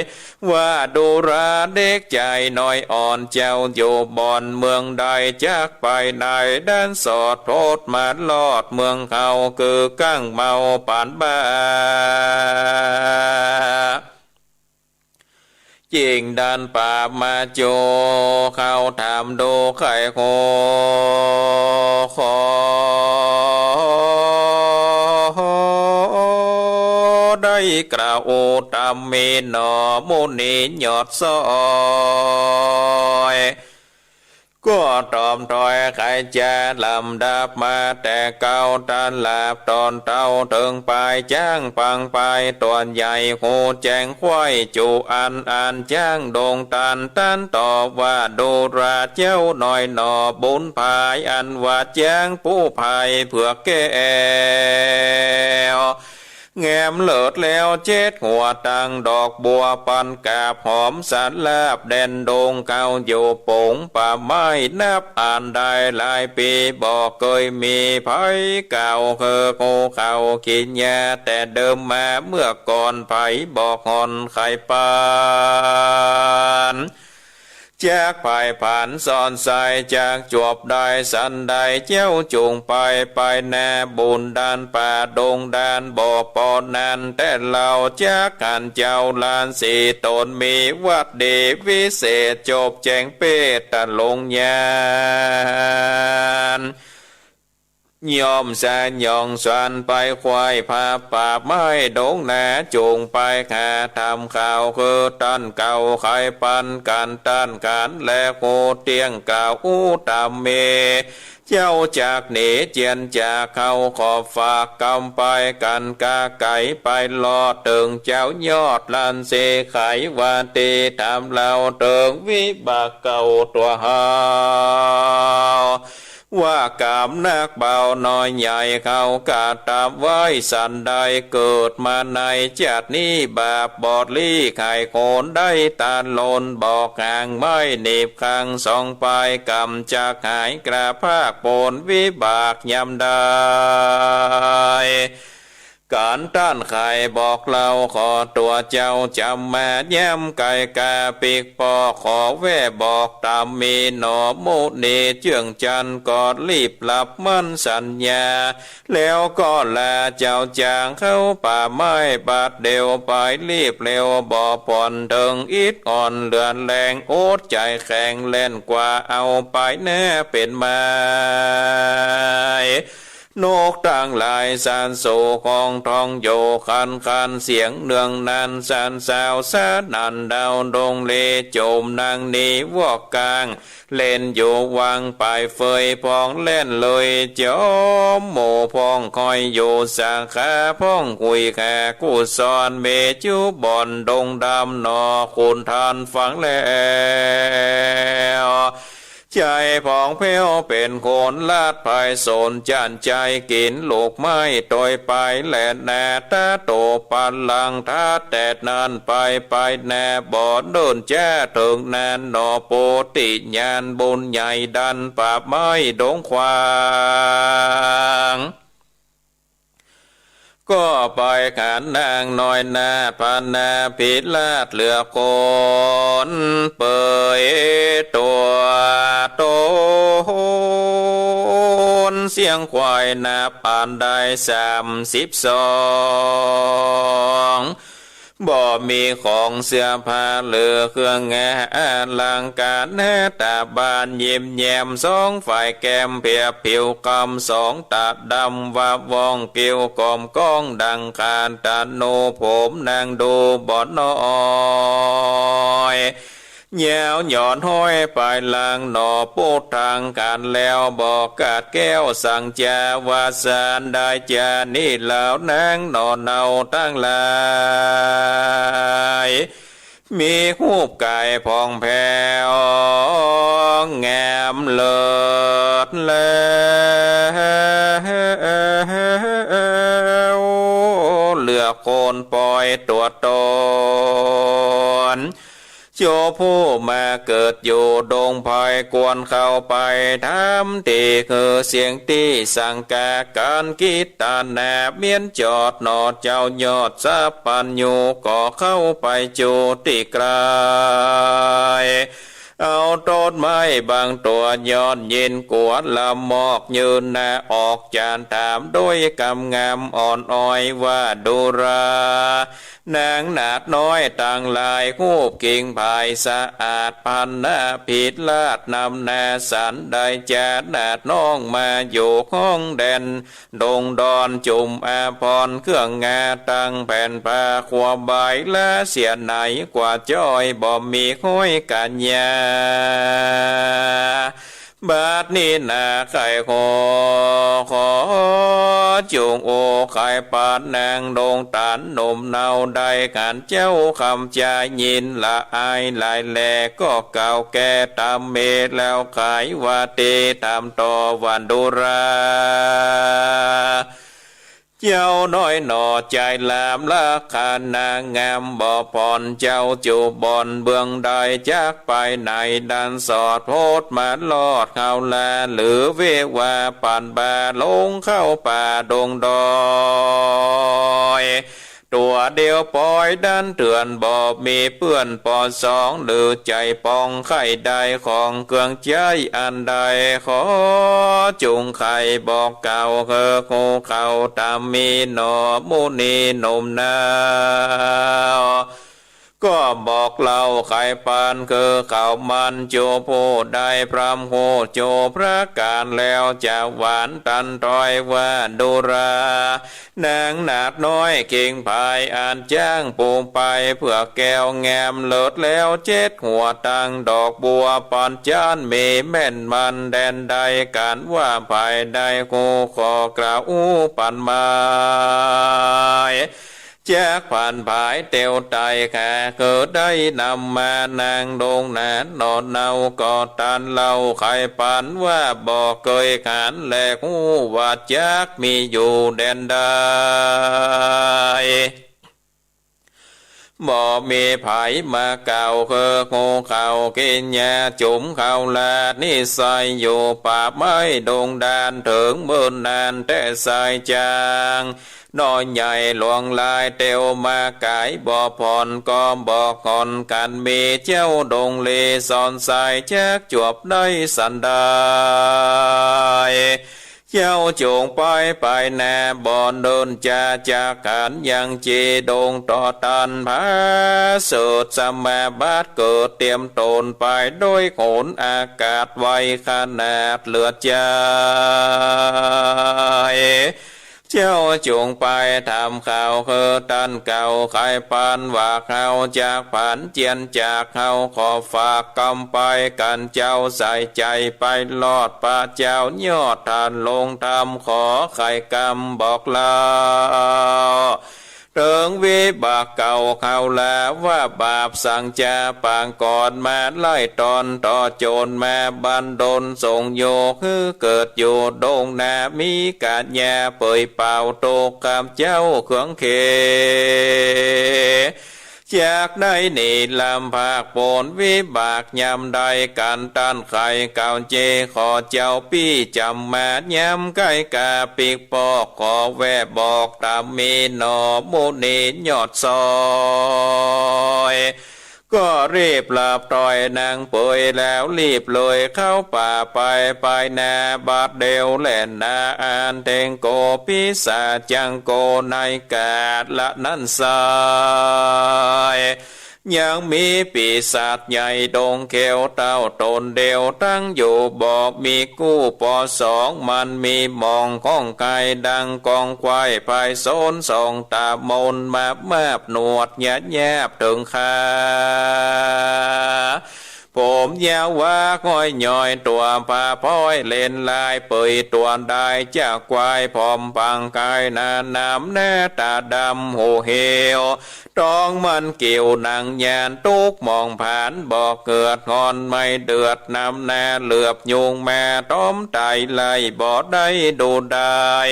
ว่า ดูราเด็กใจ๋น้อยอ่อน เจ้าอยู่บ่อนเมืองใด จักไปไหน ดันสอดโพดมาลอดเมืองเขา คือกั้งเมาปานบ้า จิ่งดันป่ามาโจ เขาถามดูใค่ฮู้ ขอได้กล่าวอุตตมมีหน่อ มุนียอดซ้อย ก็ตอบถ้อยไขจ๋าลำดับมาแต่เก๊า ตลาดต๋อนเต๊าเถิงปาย จ๊างปางปายตั๋วใหญ่ ฮูแจ้งไขว้จุอันอัน จ๊างดงตันตันตอบว่า ดูราเจ้าน้อยหน่อ บุญผายอันว่าจ๊างผู้ผายเผือกแก้ว แงมเลิศแล้วเจ็ดหัว ตังดอกบัวปันกาบหอม สาลาบแดนดง เขาอยู่ป๋งป่าไม้นับอันได้หลายปี๋ บ่เกยมีใผกล่าว คือฮู้เขากินยาแต่เดิมมา เมื่อก่อนใผบอกห่อนไขปาน จักผายผานซ่อนไส้ จักจวบได้สันใด เจ้าจุ่งไป ไปนาบุญดานป่าดงดาน บ่ปอนั้นแต่เล่า จักหันเจ้าหลานสี่ต๋น มีวัตรดีวิเศษ จบแจ้งเปตตะลงญาณ ย่อมสยองสวนไปไขว้ผาป่าไม้ดงนา จุ่งไปหาถามข่าว คือต้านเก่าไขปันกั๋น ต้านกั๋นแลฮู้เตี้ยงกล่าวอุตตมมี เจ้าจักหนีเจียนจากเขา ขอฝากกำไปกั๋น กาไก๋ไปลอดเถิงเจ้ายอดหลานสี่ ไขว่าตี้ถามเล่าเถิงวิบากเก่าตั๋วเฮา ว่ากรรมนักเบาน้อยใหญ่เขากระตำไว้สันใด เกิดมาในจาตินี้บาปบอดลี้ไขคนได้ตาลน บอกหางไม้หนีบข้างสองปาย กรรมจักหายกระพากผลวิบากยามใด ก๋านต้านไขบอกเล่า ขอตั๋วเจ้าจ๋ำมาย้ำไก๋กาปิ๊กปอก ขอแว่บอกต๋ามมีหน่อ มุนีเจื้องจันทน์ก็รีบหลับมั่นสัญญา แล้วก็ลาเจ้าจ๋างเข้าป่าไม้บัดเดี่ยวไป รีบเร็วบ่ผ่อนเถิงอิดอ่อนเหลือแฮง อดใจ๋แข็งแล่นกว่าเอาไปหน้าเป๋นไม้ นกตังหลายสานสู่ห้องท้องอยู่คันคัน เสียงเนืองนันสานสาวสนั่นดาวดงเล จุ่มนางนีวอกก๋าง เล่นอยู่วังปายเฟย พ่องแล่นเลยจ๋อมหมู่ พ่องคอยอยู่สาขา พ่องคุยแขกุศล มีจุบ่อนดงดำหน่อ คุณท่านฟังแล้ว ใจ๋ผ่องแผ้วเป๋นคนลาดไพศาล จ๋านใจ๋กิ๋นลูกไม้ตวยไปแลนา ตะโตปัลลังก์ ถัดแต่นั้นไป ไปนาบ่เนิ่นจ๊า เถิงนาหนอ โปธิญาณบุญใหญ่ดันป่าไม้ดงขว้าง ก็ไปหันนางน้อยนาถพนาภิราชเหลือคน เปยตั๋วต๋น เสี้ยงควายนับอันได้สามสิบสอง บ่มีของเสื้อผ้าหรือเครื่องงาอลังก๋าน หน้าต๋าบานยิ้มแย้ม สองฝ่ายแก้มเปียบผิวคล้ำ สองต๋าดำวาบว่อง เกลี้ยวกล่อมก้องดังคาน ตะโนผมนางดูบ่น้อย ยาวหย่อนห้อยปายหลังหนอ ปูดตางก๋านแล้วบ่ขาดแคล้ว สังจาวาสาได้จา นี่เหล่านางหนอเนาตังหลาย มีฮูปก๋ายผ่องแผ้วงามเลิศแล เหลือคนปอยตั๋วต๋น โจผู้มาเกิดอยู่ดงไพร ควรเข้าไปถามตี้ คือเสี้ยงตี้สังกาก๋าน กิตตนาเมียนจอดหนอ เจ้ายอดสัพพัญญู ก็เข้าไปจูตี้ไกล เอาต้นไม้บังตั๋วยอด เย้นกั๋วละมอก ยื่นหน้าออกจานถาม โดยกำงามอ่อนอ้อยว่า ดูรา นางนาถน้อยตังหลาย ฮูปคิงผายสะอาด พนาภิราชนำหน้าสัน ได้จานาถน้องมาอยู่ห้องแดน ดงดอนจุ่มอาภรณ์เครื่องงา ตั้งแผ่นผ้าควัวใบละเสียไหน กว่าจ้อยบ่มีห้อยกัญญา บัดนี้นาใค่ขอ ขอจุ่งโอใค่ปานนางดงต๋านหนุ่มเนา ได้หันเจ้าคำจายินละอายหลายแล ก็กล่าวแก่ต๋ามเมแล้วไขว่า ตี้ถามต่อว่า ดูรา เจ้าน้อยหนอ ใจ๋หลามลักขณะงามบ่ผ่อน เจ้าจูบ่อนเบื้องใด จักไปไหนดันสอดโพดมาลอด เข้าลาหรือเววาปันบา ลงเข้าป่าดงดอย ตั๋วเดียวปอยดันเถื่อน บ่มีเปื้อนปอสอง หรือใจ๋ปองใค่ได้ของเครื่องใจ๊อันใด ขอจุ่งใค่บอกกล่าว คือฮู้เข้าต๋ามมีหนอ มุนีหนุ่มเนา ก็บอกเล่าไขปานคือเขามัน โจผู้ได้พร่ำฮู้โจประก๋านแล้ว จะหวานตันถ้อยว่า ดูรา นางนาถน้อยคิงผายอันจ้างผู้ไป เปื้อแก้วงามเลิศแล้วเจ็ดหัว ตังดอกบัวปัญจานมีแม่นมัน แดนใดกั๋นว่าภายใน ฮู้ข้อกล่าวอู้ปันหมาย จักผันผายเตียวไตแก่ คือได้นำมานางดงนาถหนอเนา ก็ตันเล่าไขปานว่า บ่เกยหันแลฮู้ว่าจักมีอยู่แดนใด บ่มีใผมากล่าวคือฮู้เข้ากิริยา จุมเข้าละนิสัยอยู่ป่าไม้ดงดาน เถิงเมินนานแต๊สายจาง น้อยใหญ่หลวงหลายเตียวมาก๋ายบ่ผ่อน ก็บอกหอนกั๋นมีเจ้าดงเลสอนสาย จักจวบได้สันใด เจ้าจุ่งไปไปนา บ่เนิ่นจาจักหันยังจีดงต่อตัน ผาเสริฐสมาบัติเกิดเตียมต๋นไป โดยโหนอากาศไวขนาดเหลือใจ๋ เจ้าจุ่งไปถามข่าวคือตันเก่า ไขปานว่าเฮาจักผันเจียนจาก เฮาขอฝากกำไปกั๋น เจ้าใส่ใจ๋ไปลอด พระเจ้ายอดธาตุลงธรรม ขอไขกำบอกเล่า เถิงวิบากเก่าเขาลาว่าบาปสังจาปางก่อนมาไล่ตอนต่อจนมาบันดลส่งอยู่หื้อเกิดอยู่ดงนามีกัญญาเปยเป่าตกกับเจ้าเขืองเข จากได้หนีลำพากโผนวิบากยามใดกันต้านไขเก่าเจขอเจ้าปี้จำมาย้ำใก้กาปิกปอกขอแว่บอกต๋ามมีหนอมุนียอดซอย ก็รีบหลับต่อยนางเปยแล้วรีบเลยเข้าป่าไปไปนาบัดเดียวแลนาอันเต็งโกปิศาจจังโกในกาละนั้นไซร้ ยังมีปีศาจใหญ่ดงเขียวเต้าต๋นเดียวตั้งอยู่บ่มีกู้ปอสองมันมีหมองของกายดังกองควายภายโซนสองต๋ามนมามาบหนวดหยาบหยาบเถิงขา ผมยาวว่าก้อยย่อยตั๋วผ้าพ้อยเล่นลายเปยตั๋วได้จากควายผอมปางกายหนานำหน้าต๋าดำหูเหียว ต๋องมันเกี่ยวหนังยานตุ๊กมองผานบ่เกิดงอนไม่เดือดนำหน้าเหลือบยุงมาต้อมไตไล่บ่ได้ดูดาย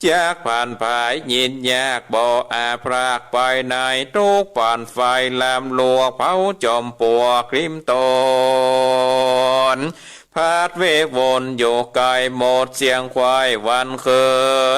จากผ่านผายยินยากบ่อาจพรากไปไหนตุ๊กผ่านไฟลามลวกเผาจอมปลวกริมต้น พาดเววนอยู่ไกลหมดเสียงควายวันคื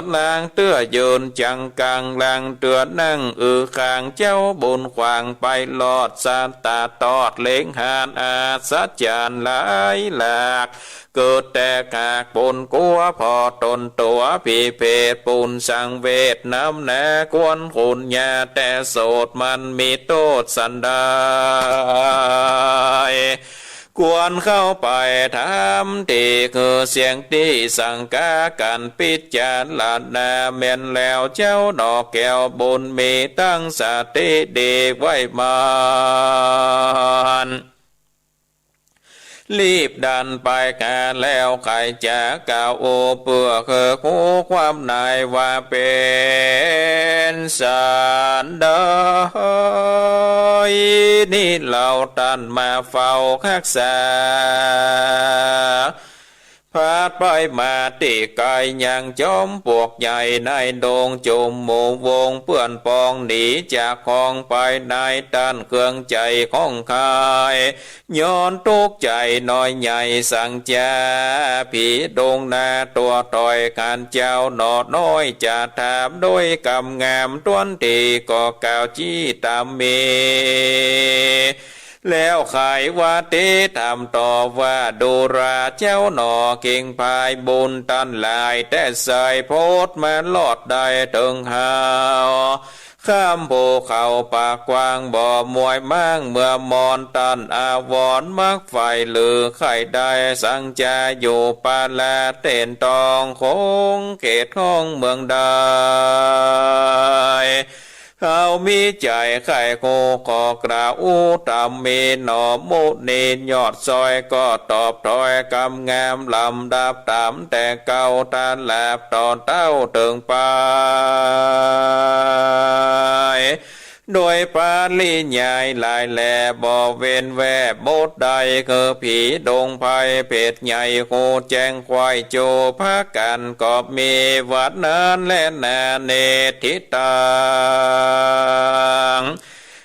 นลางเตื้อยืนจังกังลางเตื้อนั่งอือคางเจ้าบุญขวางไปรอดสัตตาตอดเล็งหานอาศจรรย์หลายหลาก เกิดแต่ขากปุนกั๋วผ่อต๋นตั๋วผีเผดปุนสังเวชนำหน้ากวนขุนยาแต่โสดมันมีโต้ษสันใด ควรเข้าไปถามตี้คือเสียงตี้สังกากั๋นปิจารณาแม่นแล้วเจ้าหนอแก้วบุญมีตั้งสติดีไว้มัน รีบดันไปกาแล้วใค่จะกล่าวโอเปื้อคือคู่ความในว่าเป๋นสันใด นี่เฮาต้านมาเฝ้าฮักษา พาดไปมาตี้ไกลยังจอมปลวกใหญ่ในดงจุมหมู่วงเปื้อนปองหนีจากของไปในต้านเครื่องใจ๋ของใคร ย้อนตุ๊กใจ๋น้อยใหญ่สังจา ผีดงนาตั๋วต่อยขันเจ้าหนอน้อยจะถามโดยกำงามต้วนตี้ก็กล่าวจี้ต๋ามมี แล้วไขว่าเต๊ถามต่อว่าดูราเจ้าหนอเก่งพายบุญต้านหลายแต่ไส้โพดมารอดได้เถิงเฮา ข้ามภูเขาปากกว้างบ่มวยม้างเมืองมอนต้านอาวรณ์มักใฝ่หรือใค่ได้สังจาอยู่ปาลาเต้นตองคงเขตห้องเมืองใด เฮามีใจ๋ใค่คู่ขอกล่าวอู้ต๋ามมีหนอมุนียอดซอยก็ตอบถ้อยกำงามลำดับต๋ามแต่เก่าตลาบต่อเต้าเถิงไป โดยปริยายหลายแลบ่เว้นแว่บทใดคือผีดงไพรเผดใหญ่คู่แจ้งควายโจพากั๋นก็มีวัดนั้นแลนาเนติตัง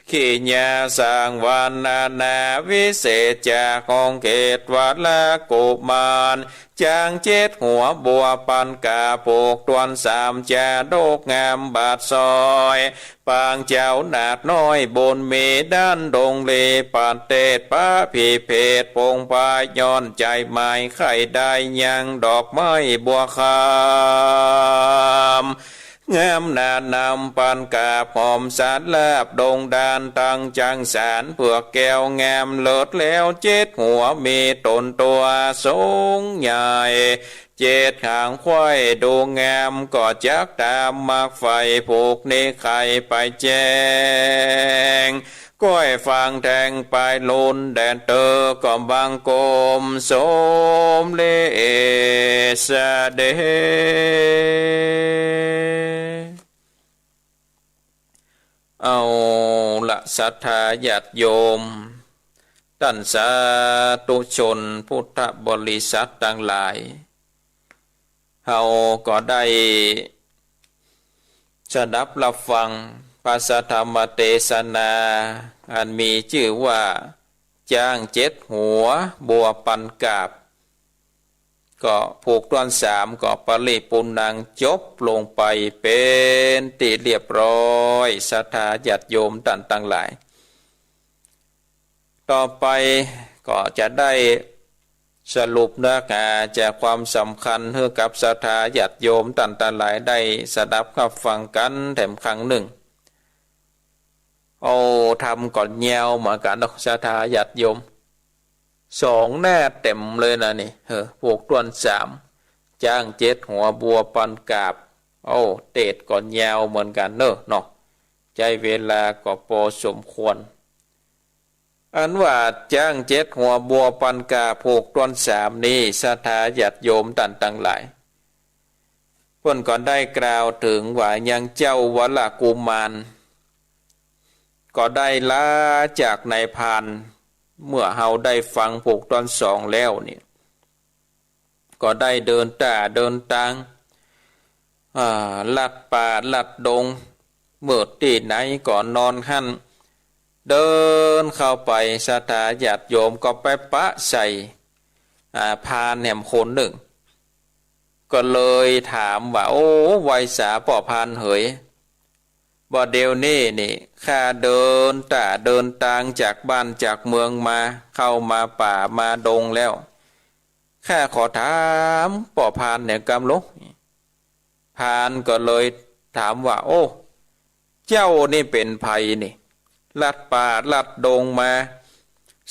ขีญาสังวรรณนาวิเศษจากของเขตวรกุมาร จางเจ็ดหัวบัวปันกาโปกตวนสามจาดกงามบาทซอย ปางเจ้านาดน้อยบุญมีด้านดงลีปัดเตศปะพิเภทปงพายย้อนใจ๋หมายใค่ได้ยังดอกไม้บัวคำ งามหนานำปันกาบหอมสาดลาบดงดานตังจังสารเผือกแก้วงามเลิศแล้วเจ็ดหัวมีต๋นตั๋วสูงใหญ่ เจ็ดหางควายดูงามก็จักต๋ามมักใฝ่ผูกนิใค่ไปแจ้ง ก้อยฟังแทงปายลุนแดนเตอก็บังคมสมเด็จเสด็จ เอาละ ศรัทธาญาติโยม ต้านสาธุชนพุทธบริษัทตังหลาย เฮาก็ได้สดับฮับฟังพระสัทธรรมเตสนา อันมีจื้อว่า จ๊างเจ็ดหัว บัวปันกาบ ก็ผูกต้วนสาม ก็ปริปุณณัง จบลงไปเป๋นตี้เรียบร้อย ศรัทธาญาติโยมต้านตังหลาย ต่อไปก็จะได้สรุปเนื้อหาจากความสำคัญหื้อกับศรัทธาญาติโยมต้านตังหลายได้สดับฮับฟังกั๋นแถมครั้งนึ่ง โอ้ ธรรมก็ยาวเหมือนกั๋นเนาะ ศรัทธาญาติโยม สองหน้าเต็มเลยนะนี่ เออ ผูกต้วนสาม จ๊างเจ็ดหัว บัวปันกาบ โอ้ เตสน์ก็ยาวเหมือนกั๋นเนาะ เนาะ ใจ๊เวลาก็ปอสมควร อันว่าจ๊างเจ็ดหัว บัวปันกาบ ผูกต้วนสามนี้ ศรัทธาญาติโยมต้านตังหลาย เปิ้นก็ได้กล่าวเถิงว่ายังเจ้าวรกุมาร ก็ได้ลาจากนายพราน เมื่อเฮาได้ฟังผูกต้วนสองแล้วนี่ ก็ได้เดินต้าเดินตาง อ่า ลัดป่าลัดดง เมิดตี้ไหนก็นอนหั้น เดินเข้าไป ศรัทธาญาติโยมก็ไปปะใส่ อ่า พรานแหมคนนึ่ง ก็เลยถามว่า โอ้ ไหว้สาป้อพรานเหย บ่าเดี่ยวนี้นี่ ข้าเดินต้าเดินตางจากบ้านจากเมืองมา เข้ามาป่ามาดงแล้ว ข้าขอถามป้อพรานแหน่กำลอ พรานก็เลยถามว่า โอ้ เจ้านี่เป๋นใผนี่ ลัดป่าลัดดงมา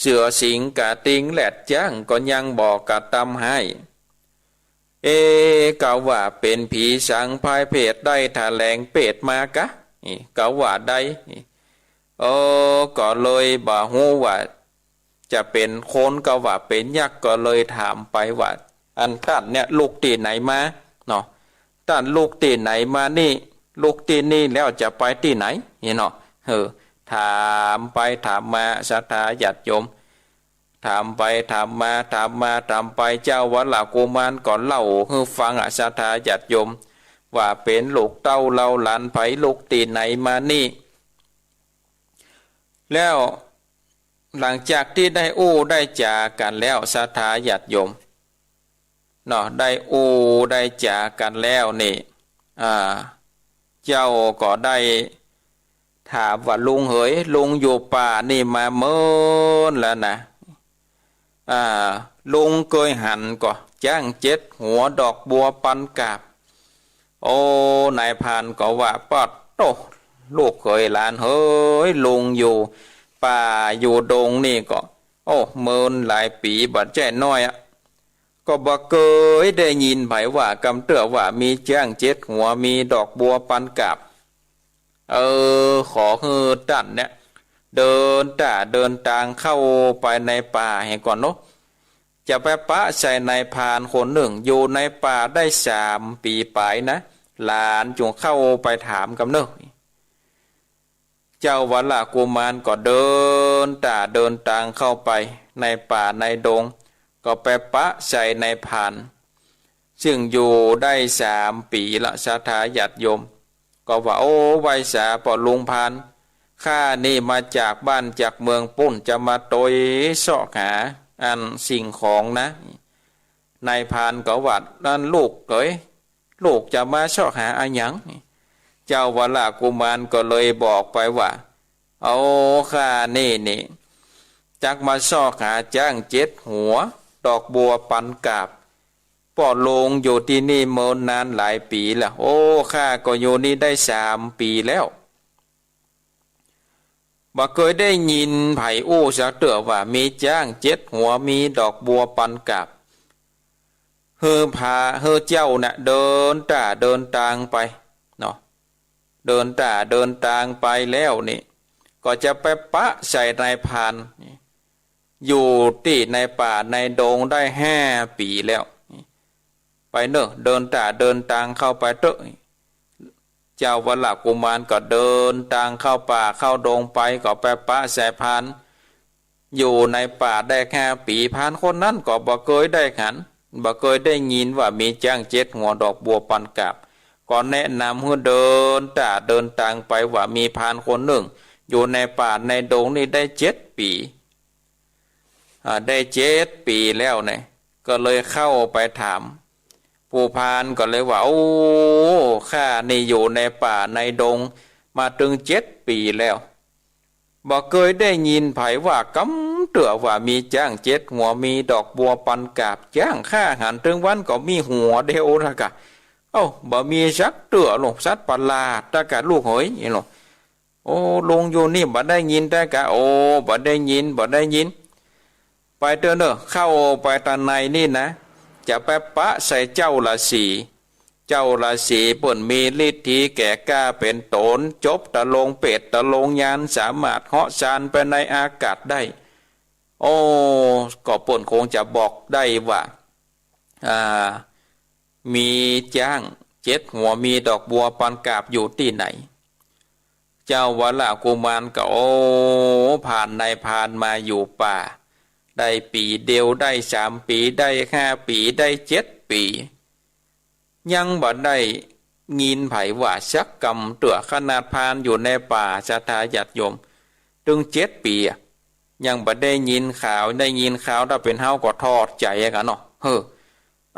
เสือสิงห์กระทิงแรดจ๊างก็ยังบ่กระตำฮ้าย เอ กาว่าเป๋นผีสางพรายเปรตได้แถลงเปรตมากะ นี่กาว่าได้ นี่ เออ ก็เลยบ่ฮู้ว่าจะเป๋นคนกาว่าเป๋นยักษ์ ก็เลยถามไปว่า อันต้านเนี่ยลุกตี้ไหนมาเนาะ ต้านลุกตี้ไหนมานี่ ลุกตี้นี่แล้วจะไปตี้ไหนนี่เนาะ เออ ถามไปถามมา ศรัทธาญาติโยม ถามไปถามมา ถามมาถามไป เจ้าวรกุมารก็เล่าหื้อฟังอะ ศรัทธาญาติโยม ว่าเป๋นลูกเต้าเหล่าหลานใผ ลุกตี้ไหนมานี่ แล้วหลังจากตี้ได้อู้ได้จ๋ากั๋นแล้ว ศรัทธาญาติโยม เนาะ ได้อู้ได้จ๋ากั๋นแล้วนี่ อ่า เจ้าก็ได้ถามว่า ลุงเหย ลุงอยู่ป่านี่มาเมินแล้วนะ อ่า ลุงเกยหันก่อ จ๊างเจ็ดหัว ดอกบัวปันกาบ โอ้ นายพรานก็ว่า ปาดโต้ ลูกเขยหลานเหย ลุงอยู่ป่าอยู่ดงนี่ก็ โอ้ เมินหลายปี๋บ่ใจ้น้อยอะ ก็บ่เกยได้ยินใผว่ากำเตื้อว่ามีจ๊างเจ็ดหัว มีดอกบัวปันกาบ เออ ขอหื้อต้านเนี่ย เดินต้าเดินตางเข้าไปในป่าแหมก่อนเนาะ จะไปปะใส่นายพรานคนนึ่ง อยู่ในป่าได้สามปี๋ป๋ายนะ หลานจุ่งเข้าไปถามกำเน่อ เจ้าวรกุมารก็เดินต้าเดินตางเข้าไปในป่าในดง ก็ไปปะใส่นายพราน ซึ่งอยู่ได้สามปี๋ละ ศรัทธาญาติโยม ก็ว่า โอ้ ไหว้สาป้อลุงพราน ข้านี่มาจากบ้านจากเมืองปู๊น จะมาตวยเซาะหาอันสิ่งของนะ นายพรานก็ว่า อั้นลูกเขย ลูกจะมาเซาะหาอะหยัง เจ้าวรกุมารก็เลยบอกไปว่า เอา ข้านี่นี่ จักมาเซาะหาจ๊างเจ็ดหัว ดอกบัวปันกาบ ป้อลุงอยู่ตี้นี่เมินนานหลายปี๋แล้ว โอ้ ข้าก็อยู่นี่ได้สามปี๋แล้ว บ่เกยได้ยินใผอู้สักเตื้อว่ามีจ๊างเจ็ดหัว มีดอกบัวปันกาบ หื้อพา หื้อเจ้าน่ะเดินต้าเดินตางไปเนาะ เดินต้าเดินตางไปแล้วนี่ ก็จะไปปะใส่นายพราน อยู่ตี้ในป่าในดงได้ห้าปี๋แล้ว ไปเน่อ เดินต้าเดินตางเข้าไปเต๊อะ เจ้าวัลกุมารก็เดินตางเข้าป่าเข้าดงไป ก็ไปปะใส่พราน อยู่ในป่าได้ห้าปี๋ พรานคนนั้นก็บ่เกยได้หัน บ่เกยได้ยินว่ามีจ๊างเจ็ดหัวดอกบัวปันกาบ ก็แนะนำหื้อเดินต๋าเดินตางไปว่ามีพรานคนนึ่ง อยู่ในป่าในดงนี่ได้เจ็ดปี๋ อ่า ได้เจ็ดปี๋แล้วเนี่ย ก็เลยเข้าไปถาม ผู้พรานก็เลยว่า โอ้ ข้านี่อยู่ในป่าในดงมาตึงเจ็ดปี๋แล้ว บ่เกยได้ยินใผว่ากำเตื้อว่ามีจ๊างเจ็ดหัว มีดอกบัวปันกาบ จ๊างข้าหันตึงวันก็มีหัวเดียวนะกะ เอ้า บ่มีสักเตื้อหลง สัตว์ประหลาดตะกะลูกเหย นี่หลง โอ้ ลุงอยู่นี่บ่ได้ยินตะกะ โอ้ บ่ได้ยิน บ่ได้ยิน ไปเตื้อเน่อ เข้าไปตางในนี่นะ จะไปปะใส่เจ้าฤๅษี เจ้าฤๅษีเปิ้นมีฤทธีแก่กล้าเป๋นโตน จบตะลงเปตตะลงญาณ สามารถเหาะซานไปในอากาศได้ โอ้ ก็เปิ้นคงจะบอกได้ว่า อ่า มีจ๊างเจ็ดหัว มีดอกบัวปันกาบอยู่ตี้ไหน เจ้าวัลกุมารก็ โอ้ ผ่านในผ่านมาอยู่ป่า ได้ปี๋เดียว ได้สามปี๋ ได้ห้าปี๋ ได้เจ็ดปี๋ ยังบ่ได้ยินใผว่าสักกำเตื้อ ขนาดพรานอยู่ในป่า ศรัทธาญาติโยม ตึงเจ็ดปี๋อะ ยังบ่ได้ยินข่าว ได้ยินข่าวถ้าเป๋นเฮาก็ถอดใจ๋กั๋นเนาะ เฮ้อ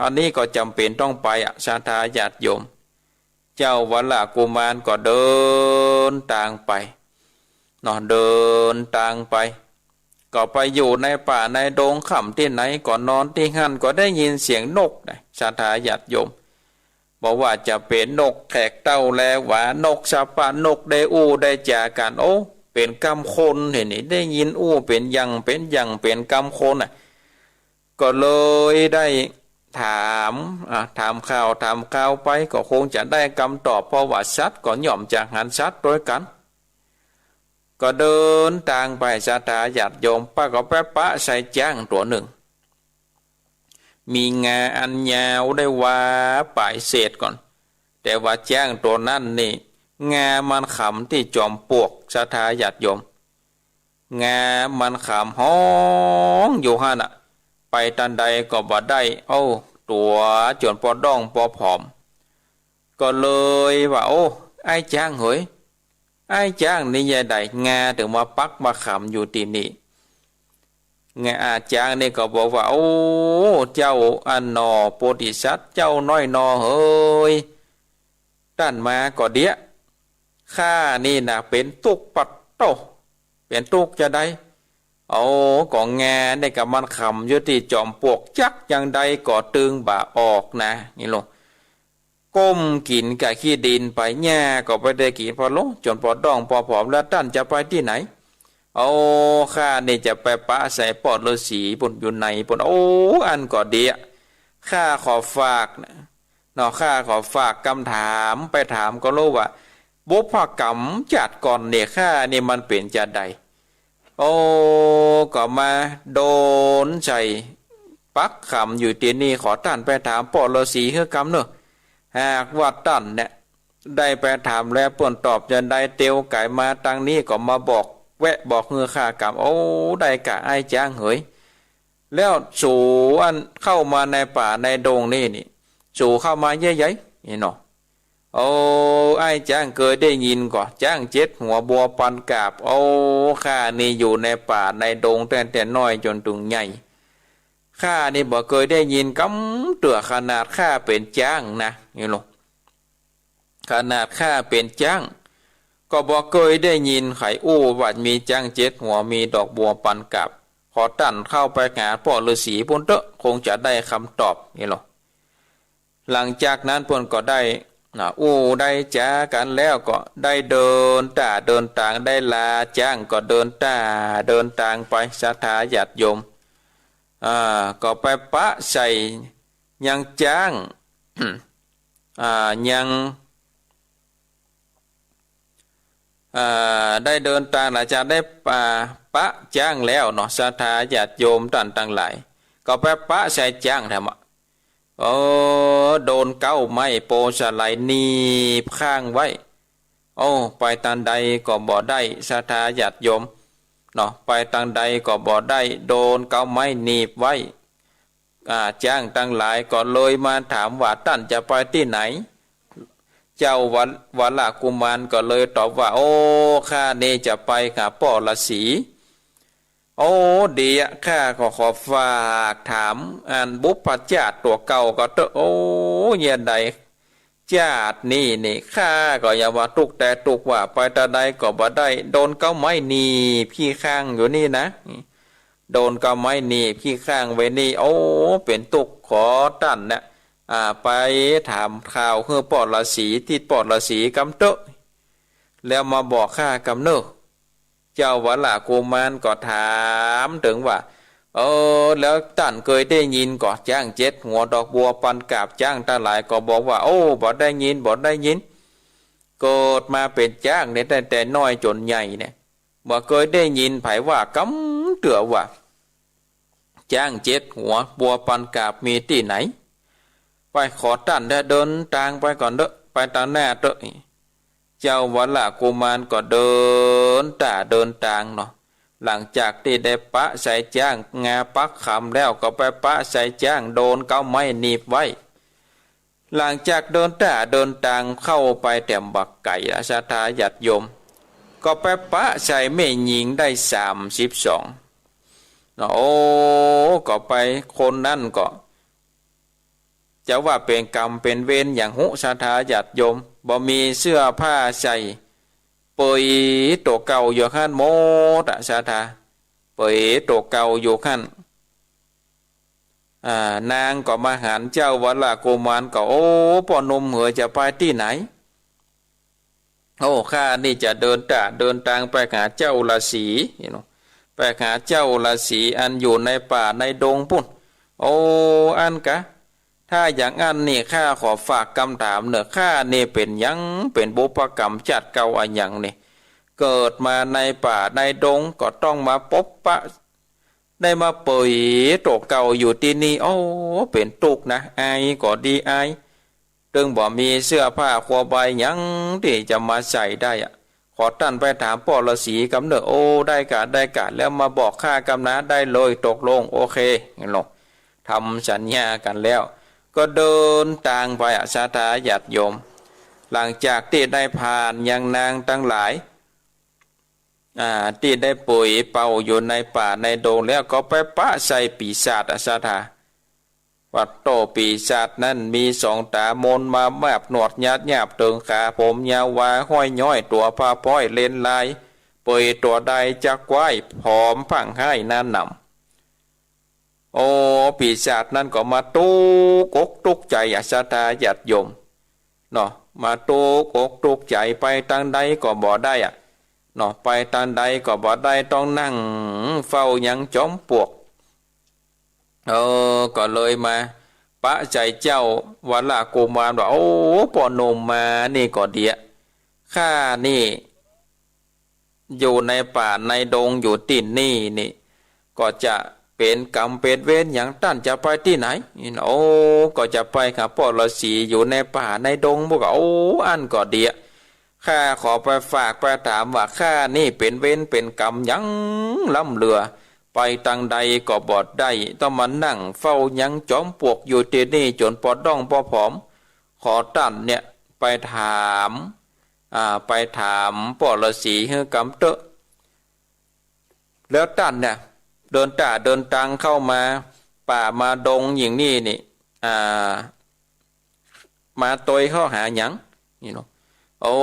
อันนี้ก็จ๋ำเป๋นต้องไปอะ ศรัทธาญาติโยม เจ้าวัลกุมารก็เดินตางไปเนาะ เดินตางไป ก็ไปอยู่ในป่าในดง ค่ำตี้ไหนก็นอนตี้หั้น ก็ได้ยินเสียงนกนะ ศรัทธาญาติโยม บ่ว่าจะเป๋นนกแขกเต้าแลหวา นกสะปะ นกได้อู้ได้จ๋ากั๋น โอ้ เป๋นกำคนเหียนี่ ได้ยินอู้เป๋นอย่างเป๋นอย่าง เป๋นกำคนน่ะ ก็เลยได้ถาม อ่ะ ถามข่าวถามคราวไป ก็คงจะได้กำตอบ เพราะว่าสัตว์ก็ย่อมจะหันสัตว์ตวยกั๋น ก็เดินตางไป ศรัทธาญาติโยม ปะก็ไปปะใส่จ๊างตั๋วนึ่ง มีงาอันยาวได้วาป๋ายเศษก่อน แต่ว่าจ๊างตั๋วนั้นนี่ งามันขำตี้จอมปลวก ศรัทธาญาติโยม งามันขำฮ้องอยู่หั้นน่ะ ไปตางใดก็บ่ได้ เอ้า ตั๋วจ๋นปอด้องปอผอม ก็เลยว่า โอ้ อ้ายจ๊างเหย อ้ายจ๊างนี่ยะใด งาเถิงมาปักมาขำอยู่ตี้นี่ งา อ่า จ๊างนี่ก็บอกว่า โอ้ เจ้าอั้นหนอ โพธิสัตว์เจ้าน้อยหนอเหย ต้านมาก็เดียะ ข้านี่นะเป๋นตุ๊กข์ปัดโต้ เป๋นตุ๊กข์จาใด โอ้ ก็งานี่ก็มันขำอยู่ตี้จอมปลวก จักอย่างใดก็ตึงบ่ออกนะ นี่โล ก้มกิ๋นก้าขี้ดินไป หญ้าก็บ่ได้กิ๋น ปอหลงจ๋นปอด้องปอผอมแล้ว ต้านจะไปตี้ไหน โอ้ ข้านี่จะไปปะใส่ป้อฤๅษีปุ้น อยู่ในปุ้น โอ้ อั้นก็เดียะ ข้าขอฝากนะ เนาะ ข้าขอฝากกำถามไปถามก็ฮู้ว่า บุพกรรมจาติก่อนเนี่ย ข้านี่มันเป๋นจาใด โอ้ ก็มาโดนใส่ปักขำอยู่ตี้นี่ ขอต้านไปถามป้อฤๅษีหื้อกำเน่อ หากว่าต้านเนี่ย ได้ไปถามแล้วเปิ้นตอบจาใด เตียวก๋ายมาตางนี้ก็มาบอก แวะบอกหื้อข้ากำ โอ้ ได้ก่าอ้ายจ๊างเหย แล้วสูอั้นเข้ามาในป่าในดงนี่นี่ สูเข้ามาเยียะใย นี่เนาะ โอ้ อ้ายจ๊างเกยได้ยินก่อ จ๊างเจ็ดหัวบัวปันกาบ โอ้ ข้านี่อยู่ในป่าในดงตั้งแต่น้อยจ๋นเถิงใหญ่ ข้านี่บ่เกยได้ยินกำเตื้อ ขนาดข้าเป๋นจ๊างนะ นี่โล ขนาดข้าเป๋นจ๊าง ก็บ่เกยได้ยินใผอู้ว่ามีจ๊างเจ็ดหัว มีดอกบัวปันกาบ ขอต้านเข้าไปหาป้อฤๅษีปุ้นเต๊อะ คงจะได้กำตอบ นี่โล หลังจากนั้นเปิ้นก็ได้ อ่า อู้ได้จ๋ากั๋นแล้วก็ได้เดินต้าเดินตาง ได้ลาจ๊างก็เดินต้าเดินตางไป ศรัทธาญาติโยม อ่า ก็ไปปะใส่ยังจ๊าง อ่า ยัง อ่า ได้เดินตาง หลังจากได้ อ่า ปะจ๊างแล้วเนาะ ศรัทธาญาติโยมต้านตังหลาย ก็ไปปะใส่จ๊างแถมอะ เออ โดนเก๊าไม้โพธิ์สาลีหนีบข้างไว้ โอ้ ไปตังใดก็บ่ได้ ศรัทธาญาติโยมเนาะ ไปตังใดก็บ่ได้ โดนเก๊าไม้หนีบไว้ อ่า จ๊างตังหลายก็เลยมาถามว่า ต้านจะไปตี้ไหน เจ้าวัล- วัลละกุมารก็เลยตอบว่า โอ้ ข้านี่จะไปหาป้อฤๅษี โอ้ ดีอะ ข้าก็ขอฝากถามอันบุพชาติตั๋วเก่าก็เต๊อะ โอ้ เยียะใด ชาตินี้นี่ข้าก็ยังว่าตุ๊กข์แต่ตุ๊กข์ว่า ไปตางใดก็บ่ได้ โดนเก๊าไม้หนีบขี้ข้างอยู่นี่นะ โดนเก๊าไม้หนีบขี้ข้างไว้นี่ โอ้ เป๋นตุ๊กข์ ขอต้านนะ อ่า ไปถามข่าวหื้อป้อฤๅษี ตี้ป้อฤๅษีกำเต๊อะ แล้วมาบอกข้ากำเน่อ เจ้าวัลละกุมารก็ถามเถิงว่า เออ แล้วต้านเกยได้ยินก่อ จ๊างเจ็ดหัว ดอกบัวปันกาบ จ๊างตังหลายก็บอกว่า โอ้ บ่ได้ยิน บ่ได้ยิน เกิดมาเป๋นจ๊างเนี่ย ตั้งแต่น้อยจ๋นใหญ่เนี่ย บ่เกยได้ยินใผว่ากำเตื้อว่า จ๊างเจ็ดหัว บัวปันกาบมีตี้ไหน ไป ขอต้านเต๊อะ เดินตางไปก่อนเต๊อะ ไปตางหน้าเต๊อะ เจ้าวัลละกุมารก็เดินต้าเดินตางเนาะ หลังจากตี้ได้ปะใส่จ๊างงาปักคำแล้ว ก็ไปปะใส่จ๊างโดนเก๊าไม้หนีบไว้ หลังจากเดินต้าเดินตางเข้าไปแต้มบ่ไก๋ละ ศรัทธาญาติโยม ก็ไปปะใส่แม่ญิงได้สามสิบสองเนาะ โอ้ ก็ไป คนนั้นก็ จะว่าเป๋นกรรมเป๋นเวรหยังฮู้ ศรัทธาญาติโยม บ่มีเสื้อผ้าใส่ เปยตั๋วเก่าอยู่หั้นหมดอะ ศรัทธา เปยตั๋วเก่าอยู่หั้น อ่า นางก็มาหันเจ้าวัลละกุมารก็ โอ้ ป้อหนุ่มเหย จะไปตี้ไหน โอ้ ข้านี่จะเดินต้าเดินตางไปหาเจ้าฤๅษีเนาะ ไปหาเจ้าฤๅษีอันอยู่ในป่าในดงปู้น โอ้ อั้นกา ถ้าอย่างอั้นนี่ข้าขอฝากกำถามเน่อ ข้านี่เป๋นหยัง เป๋นบุพกรรมชาติเก่าอะหยังนี่ เกิดมาในป่าในดงก็ต้องมาปบปะ ได้มาเปยตั๋วเก่าอยู่ตี้นี่ โอ้ เป๋นตุ๊กข์นะ อายก็ดีอาย ตึงบ่มีเสื้อผ้าครัวใบหยังตี้จะมาใส่ได้อะ ขอต้านไปถามป้อฤๅษีกำเน่อ โอ้ ได้กา ได้กา แล้วมาบอกข้ากำนา ได้เลย ตกลง โอเค เนาะ ทำสัญญากั๋นแล้ว ก็เดินตางไปอะ ศรัทธาญาติโยม หลังจากตี้ได้ผ่านยังนางตังหลาย อ่า ตี้ได้เปยเป่าอยู่ในป่าในดงแล้ว ก็ไปปะใส่ปีศาจอะ ศรัทธา ปัดโต้ ปีศาจนั้นมีสองต๋ามนมาแมบ หนวดยาดยาบเถิงขา ผมยาววาห้อยย้อย ตั๋วผ้าพ้อยเล็นลาย เปยตั๋วใดจักว้าย ผอมพ่างฮ้ายหน้าหนำ โอ้ ปีศาจนั้นก็มาตุ๊กอกตุ๊กใจ๋อะ ศรัทธาญาติโยม เนาะ มาตุ๊กอกตุ๊กใจ๋ ไปตางใดก็บ่ได้อะ เนาะ ไปตางใดก็บ่ได้ ต้องนั่งเฝ้ายังจอมปลวก เออ ก็เลยมาปะใส่เจ้าวัลละกุมารว่า โอ้ ป้อหนุ่มมานี่ก็เดียะ ข้านี่ อยู่ในป่าในดงอยู่ตี้นี่นี่ ก็จะเป๋นกรรมเป๋นเวรหยัง ต้านจะไปตี้ไหน โอ้ ก็จะไปหาป้อฤๅษีอยู่ในป่าในดงปู้นก็ โอ้ อั้นก็เดียะ ข้าขอไปฝากไปถามว่า ข้านี่เป๋นเวรเป๋นกรรมหยังล้ำเหลือ ไปตางใดก็บ่ได้ ต้องมานั่งเฝ้ายังจอมปลวกอยู่ตี้นี่จ๋นปอด้องปอผอม ขอต้านเนี่ยไปถาม อ่า ไปถามป้อฤๅษีหื้อกำเต๊อะ แล้วต้านเนี่ย เดินต้าเดินตางเข้ามาป่ามาดงอย่างนี้นี่ อ่า มาตวยข้อหาหยัง นี่เนาะ โอ้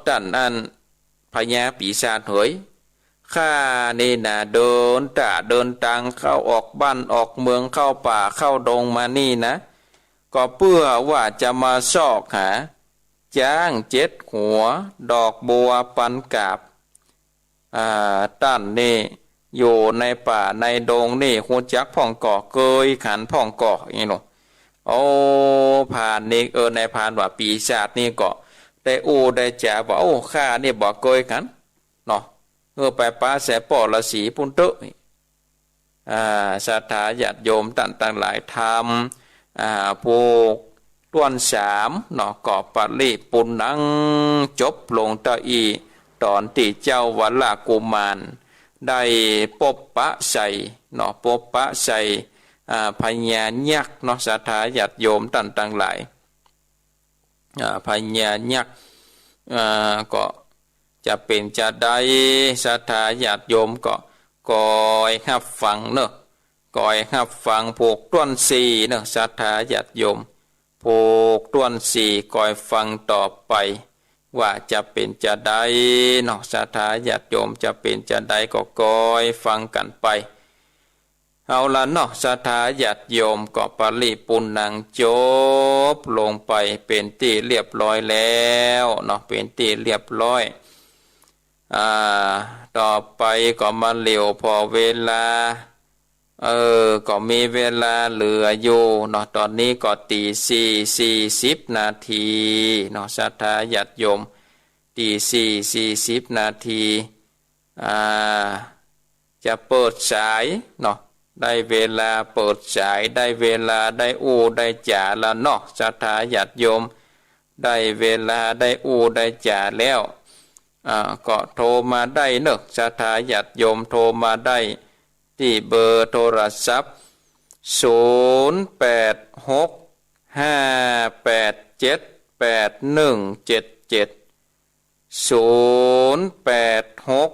ต้านอันพญาปีศาจเหย ข้านี่นา เดินต้าเดินตางเข้าออกบ้านออกเมือง เข้าป่าเข้าดงมานี่นะ ก็เปื้อว่าจะมาซอกหาจ๊างเจ็ดหัว ดอกบัวปันกาบ อ่า ต้านนี่อยู่ในป่าในดงนี่ ฮู้จักพ่องก่อ เกยหันพ่องก่อ อย่างนี้เนาะ โอ้ พรานนี่ เออ นายพรานว่าปีศาจนี่ก็ได้อู้ได้จ๋าว่า โอ้ ข้านี่บ่เกยหันเนาะ เออ ไปปะใส่ป้อฤๅษีปู้นเต๊อะ อ่า ศรัทธาญาติโยมต้านตังหลาย ธรรม อ่า พวก ต้วนสามเนาะ ก็ปริปุณณัง จบลงเต้าอี้ ต๋อนตี้เจ้าวรกุมารได้ปบปะใส่เนาะ ปบปะใส่ อ่า พญายักษ์เนาะ ศรัทธาญาติโยมต้านตังหลาย อ่า พญายักษ์ อ่า ก็จะเป๋นจาใด ศรัทธาญาติโยมก็คอยฮับฟังเนาะ คอยฮับฟังผูกต้วนสี่เนาะ ศรัทธาญาติโยม ผูกต้วนสี่คอยฟังต่อไป ว่าจะเป๋นจาใดเนาะ ศรัทธาญาติโยม จะเป๋นจาใดก็คอยฟังกั๋นไป เอาละเนาะ ศรัทธาญาติโยม ก็ปริปุณณังจบลงไปเป๋นตี้เรียบร้อยแล้วเนาะ เป๋นตี้เรียบร้อย อ่า ต่อไปก็มาเหลียวผ่อเวลา เออ ก็มีเวลาเหลืออยู่เนาะ ต๋อนนี้ก็ตีสี่สี่สิบนาทีเนาะ ศรัทธาญาติโยม ตีสี่สี่สิบนาที อ่า จะเปิดสายเนาะ ได้เวลาเปิดสาย ได้เวลาได้อู้ได้จ๋าละเนาะ ศรัทธาญาติโยม ได้เวลาได้อู้ได้จ๋าแล้ว อ่า ก็โทรมาได้เนาะ ศรัทธาญาติโยม โทรมาได้ตี้เบอร์โทรศัพท์ ศูนย์แปดหก ห้าแปดเจ็ด แปดหนึ่งเจ็ดเจ็ด ศูนย์แปดหก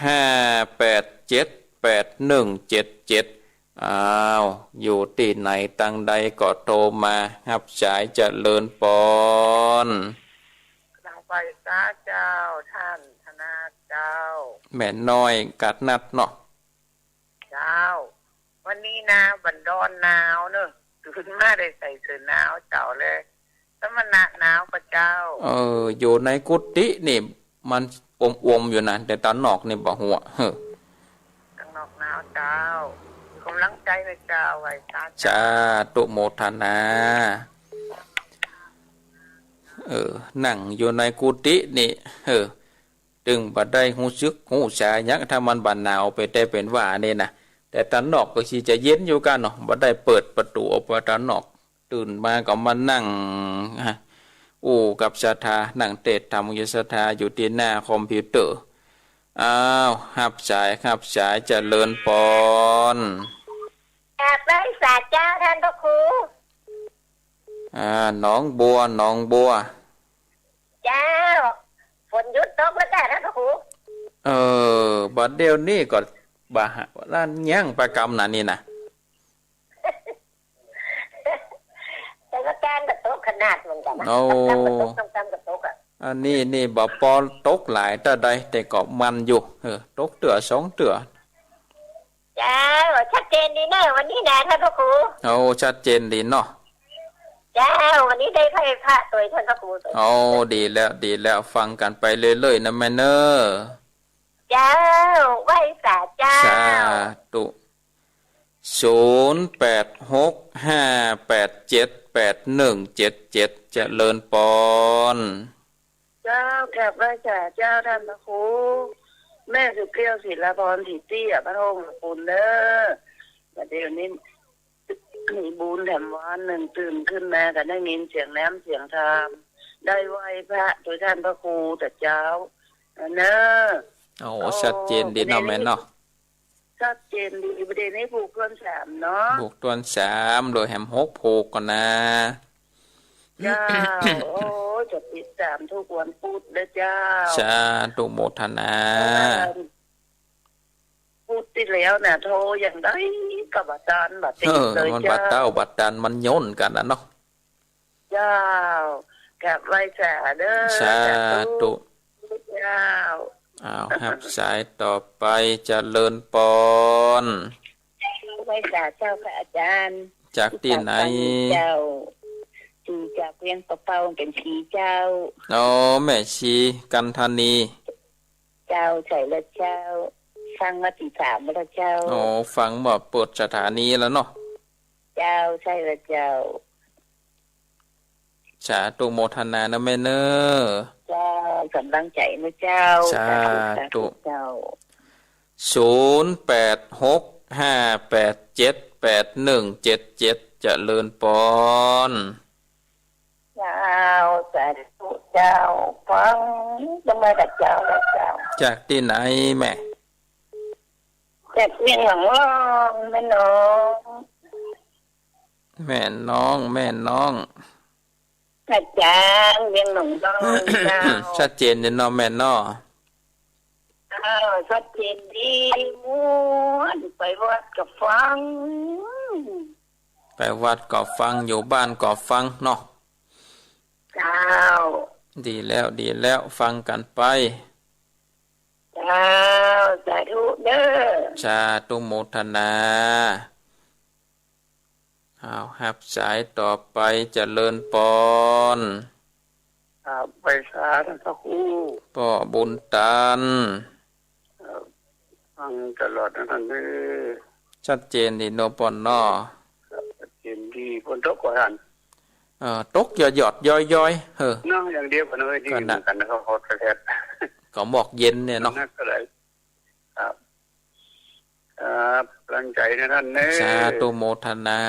ห้าแปดเจ็ด แปดหนึ่งเจ็ดเจ็ด อ้าว อยู่ตี้ไหนตังใดก็โทรมา ฮับสาย เจริญปอน กราบไหว้สาเจ้า ต้านธนาเจ้า แม่น้อยกาดนัดเนาะ เจ้า วันนี้นะ บันดอนหนาวเนอะ ตื่นมาได้ใส่เสื้อหนาวเจ้าเลย สมณะหนาวก่อเจ้า เออ อยู่ในกุฏินี่มันอวมๆอยู่นะ แต่ตางนอกนี่บ่ฮู้ เฮ้อ ตางนอกหนาวเจ้า กำลังใจ๋นะเจ้า ไหว้สาเจ้า สาธุโมทนา เออ นั่งอยู่ในกุฏินี่ เออ ตึงบ่ได้ฮู้สึกฮู้สาหยัง ถ้ามันบ่หนาวไปแต่เป๋นว่านี่นะ แต่ตางนอกก็สิจะเย็นอยู่กั๋นเนาะ บ่ได้เปิดประตู๋ออกไปตางนอก ตื่นมาก็มานั่ง ฮะ อู้กับศรัทธา นั่งเตสน์ธรรมอยู่ ศรัทธาอยู่ตี้หน้าคอมพิวเตอร์ อ้าว ฮับสาย ฮับสาย เจริญปอน กราบไหว้สาเจ้าต้านพระครู อ่า หนองบัว หนองบัว เจ้า ฝนหยุดตกแล้วจ้าต้านพระครู เออ บัดเดี๋ยวนี้ก็บ่าหา ล้านยังประกำนะนี่นะ แต่ว่าการก็ตกขนาดเหมือนกั๋นนะ โอ้ กำกำก็ตก กำกำก็ตกอะ อันนี้นี่บ่ปอตกหลายเต้าใด แต่ก็มันอยู่ เออ ตกเตื้อสองเตื้อ เจ้า ชัดเจนดีเนาะวันนี้นะต้านพระครู โอ้ ชัดเจนดีเนาะ เจ้า วันนี้ได้ไหว้พระตวยต้านพระครูตวย โอ้ ดีแล้ว ดีแล้ว ฟังกั๋นไปเรื่อยๆ นะแม่เนาะ เจ้า ไหว้สาเจ้า สาธุ ศูนย์แปดหก ห้าแปดเจ็ด แปดหนึ่งเจ็ดเจ็ด เจริญปอน เจ้า กราบไหว้สาเจ้าต้านพระครู แม่สุเกลี้ยว ศิลาพร ศรีเตี้ย บ้านโฮงสะปูนเน่อ บัดเดี๋ยวนี้ มีบุญแถมวันนึ่ง ตื่นขึ้นมาก็ได้ยินเสียงน้ำเสียงธรรม ได้ไหว้พระตวยต้านพระครูแต่เจ๊าเน่อ โอ้ โอ้ ชัดเจนดีเนาะแม่เนาะ ชัดเจนดี บัดเดี๋ยวนี้ผูกต้วนสามเนาะ ผูกต้วนสาม โดยแหมหกผูกก่อนนะ เจ้า โอ้ จะติดต๋ามกู้วันปุ๊ดเน่อเจ้า สาธุโมทนา เออ ปุ๊ดตี้แล้วน่ะ โทรอย่างใดก็บ่ตัน บ่ติดเลย เออ มันบ่ เจ้า เต้าบ่ตัน มันย้อนกั๋นนะเนาะ เจ้า กราบไหว้สาเน่อ สาธุ สาธุ เจ้า อ้าว ฮับสายต่อไป เจริญปอน ไหว้สาเจ้าค่ะอาจารย์ จากตี้ไหน เจ้า ตี้จากเวียงป่าเป้า เป๋นชีเจ้า อ๋อ แม่ชีกันทานี เจ้า ใจ้แล้วเจ้า ฟังมาตี้สามแล้วเจ้า อ๋อ ฟังว่าเปิดสถานีแล้วเนาะ เจ้า ใจ้แล้วเจ้า สาธุโมทนานะแม่เน่อ เจ้า ก๋ำลังใจ๋นะเจ้า สาธุ สาธุเจ้า ศูนย์แปดหก ห้าแปดเจ็ด แปดหนึ่งเจ็ดเจ็ด เจริญปอน เจ้า สาธุเจ้า ฟังนมัสก๋านเจ้า เจ้า จากตี้ไหนแม่ จากเวียงหนองล่อง แม่น้อง แม่น้อง แม่น้อง อาจ๋ารย์ เวียงหนองล่อง เจ้า ชัดเจนดีเนาะแม่เนาะ อ้าว ชัดเจนดี ม่วน ไปวัดก็ฟัง ไปวัดก็ฟัง อยู่บ้านก็ฟังเนาะ เจ้า ดีแล้ว ดีแล้ว ฟังกั๋นไป เจ้า สาธุเด้อ สาธุโมทนา อ้าว ฮับสายต่อไป เจริญปอน ครับ ไหว้สาท่านพระครู ป้อบุญตัน ครับ ฟังตลอดนะท่านเด้อ ชัดเจนดีเนาะป้อเนาะ ครับ ชัดเจนดี ฝนตกก่อท่าน เอ่อ ตกหยอดๆ ย้อยๆ เฮ้อ เนาะ อย่างเดียวกั๋นเนาะ ดี กั๋นนะ เหมือนกั๋นนะครับ ขอแท้ๆ ก็หมอกเย็นเนี่ยเนาะ นักก็เลย ครับ ครับ กำลังใจ๋นะท่านเนอะ สาธุโมทนา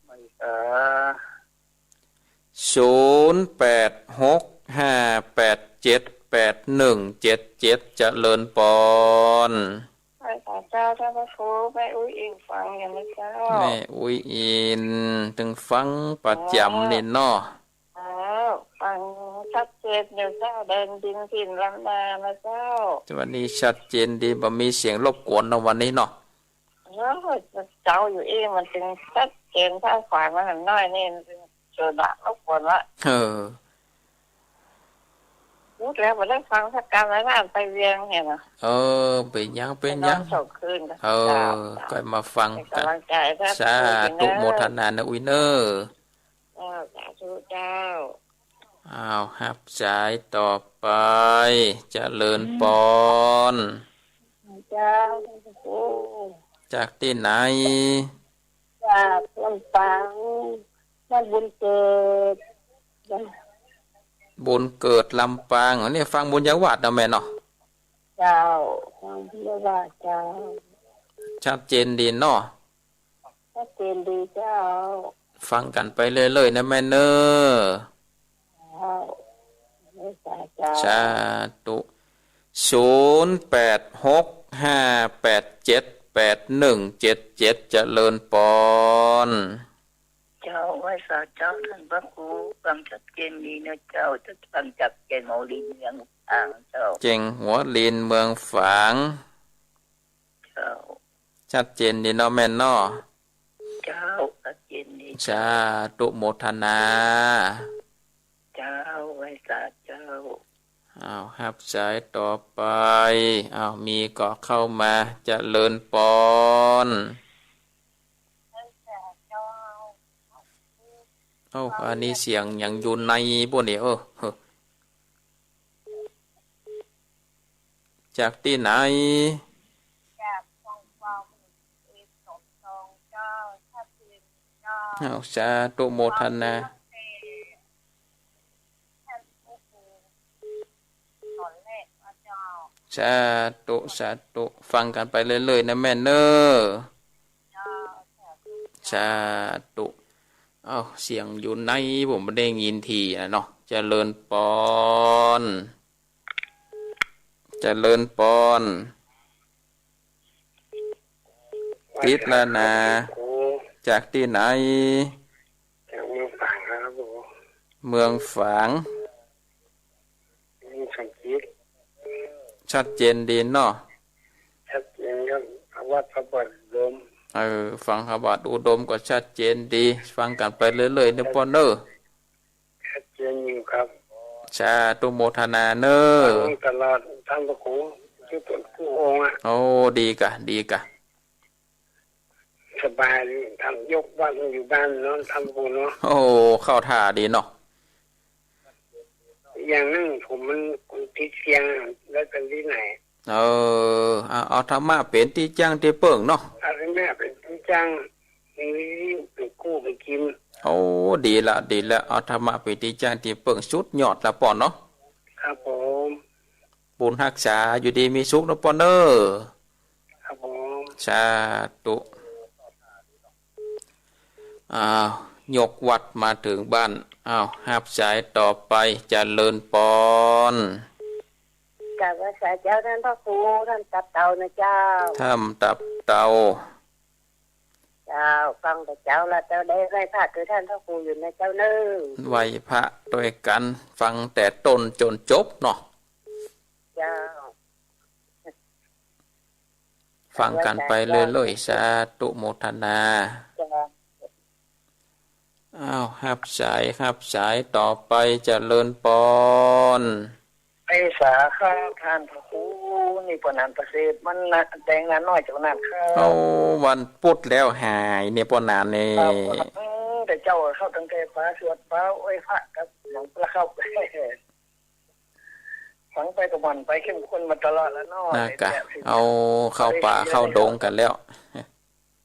ไหว้สา ศูนย์แปดหกห้าแปดเจ็ดแปดหนึ่งเจ็ดเจ็ด เจริญปอน ไหว้สาเจ้า ท่านพระครู แม่อุ๊ยอินฟังอยู่นะเจ้า แม่อุ๊ยอิน ตึงฟังประจ๋ำเนี่ยเนาะ อ้าว ฟังชัดเจนอยู่เจ้า เดินบินถิ่นล้านนานะเจ้า วันนี้ชัดเจนดี บ่มีเสียงรบกวนเนาะวันนี้เนาะ เออ เจ้าอยู่อี้ มันจึงชัดเจน ถ้าขวางมันหน้อยนี่ มันจึงเกิดละรบกวนละ เออ รู้แล้ว บ่ได้ฟังสักกำแล้วนะ ไปเวียงเนี่ยนะ เออ เป๋นหยัง เป๋นหยัง ไปนอนสองคืนนะ เออ เจ้า เจ้า ก็มาฟังกั๋น เป๋นก๋ำลังใจ๋ สาธุโมทนานะอุ๊ยเนอะ เออ สาธุเจ้า อ้าว ฮับสายต่อไป เจริญปอน เจ้า โอ้ จากตี้ไหน จากลำปาง บ้านบุญเกิด บุญเกิดลำปาง อันนี้ฟังบุญญาวัฒน์เนาะแม่เนาะ เจ้า ฟังบุญญาวัฒน์เจ้า ชัดเจนดีเนาะ ชัดเจนดีเจ้า ฟังกั๋นไปเรื่อยๆ นะแม่เนอะ เจ้า สาธุ ศูนย์แปดหกห้าแปดเจ็ดแปดหนึ่งเจ็ดเจ็ด เจริญปอน เจ้า ไหว้สาเจ้า ท่านพระครู ฟังชัดเจนดีนะเจ้า จะฟังจากเจียงหัวหลินเมืองฝางเจ้า เจียงหัวหลินเมืองฝาง เจ้า ชัดเจนดีเนาะแม่เนาะ เจ้า ชัดเจนดี สาธุโมทนา เจ้า ไหว้สาเจ้า อ้าว ฮับสายต่อไป อ้าว มีก็เข้ามา เจริญปอน เอ้า อันนี้เสียงหยังอยู่ในบ่นี่ เออ เฮ้อ จากตี้ไหน จาก อ้าว สาธุโมทนา สาธุ สาธุ ฟังกั๋นไปเรื่อยๆ นะแม่เนอะ สาธุ เอ้า เสียงอยู่ใน ผมบ่ได้ยินทีนะเนาะ เจริญปอน เจริญปอน ติดแล้วนะ จากตี้ไหน จากเมืองฝางครับผม เมืองฝาง เมืองสังกิต ชัดเจนดีเนาะ ชัดเจนครับ วัดพระบาทอุดม เออ ฟังพระบาทอุดมก็ชัดเจนดี ฟังกั๋นไปเรื่อยๆ เนอะปอนเนอะ ชัดเจนอยู่ครับ สาธุโมทนาเนอะ ฟังตลอด ท่านพระครู ทุกๆ องค์อะ โอ้ ดีกะ ดีกะ สบายดี ทำยกวัดอยู่บ้านเนาะ ท่านพระครูเนาะ โอ้ เข้าท่าดีเนาะ อย่างนึ่งผมมันติดเตียงอะ แล้วจะไปไหน เออ เอา เอาธรรมะเป๋นตี้จ้างตี้เปิ้งเนาะ เอาธรรมะเป๋นตี้จ้าง มีวิธีไปกู้ไปกิน โอ้ ดีละ ดีละ เอาธรรมะเป๋นตี้จ้างตี้เปิ้ง สุดยอดละปอนเนาะ ครับผม บุญฮักษา อยู่ดีมีสุขเนาะปอนเนอะ ครับผม สาธุ อ้าว ยกวัดมาเถิงบ้าน อ้าว ฮับสายต่อไป เจริญปอน กราบไหว้สาเจ้าต้านพระครู ถ้ำตับเต่านะเจ้า ถ้ำตับเต่า เจ้า ฟังแต่เจ๊าละเจ้า ได้ไหว้พระกับต้านพระครูอยู่นะเจ้าเน่อ ไหว้พระตวยกั๋น ฟังแต่ต้นจ๋นจบเนาะ เจ้า ฟังกั๋นไปเรื่อยๆ สาธุโมทนา เจ้า อ้าว ฮับสาย ฮับสายต่อไป เจริญปอน ไปสาข้าต้านพระครู นี่ป้อหนานประเสริฐมันนะ แตงหนานน้อยเจ้าหนานครับ เอ้า วันปุ๊ดแล้วหายเนี่ยป้อหนานนี่ ครับ อืม แต่เจ๊าเข้าตั้งแต่ฟ้าสวดฟ้าไหว้พระกับหยังละครับ ฟังไปก็ม่วนไปเข้มข้นมาตลอดแล้วเนาะ นะกะ เอ้า เข้าป่าเข้าดงกั๋นแล้ว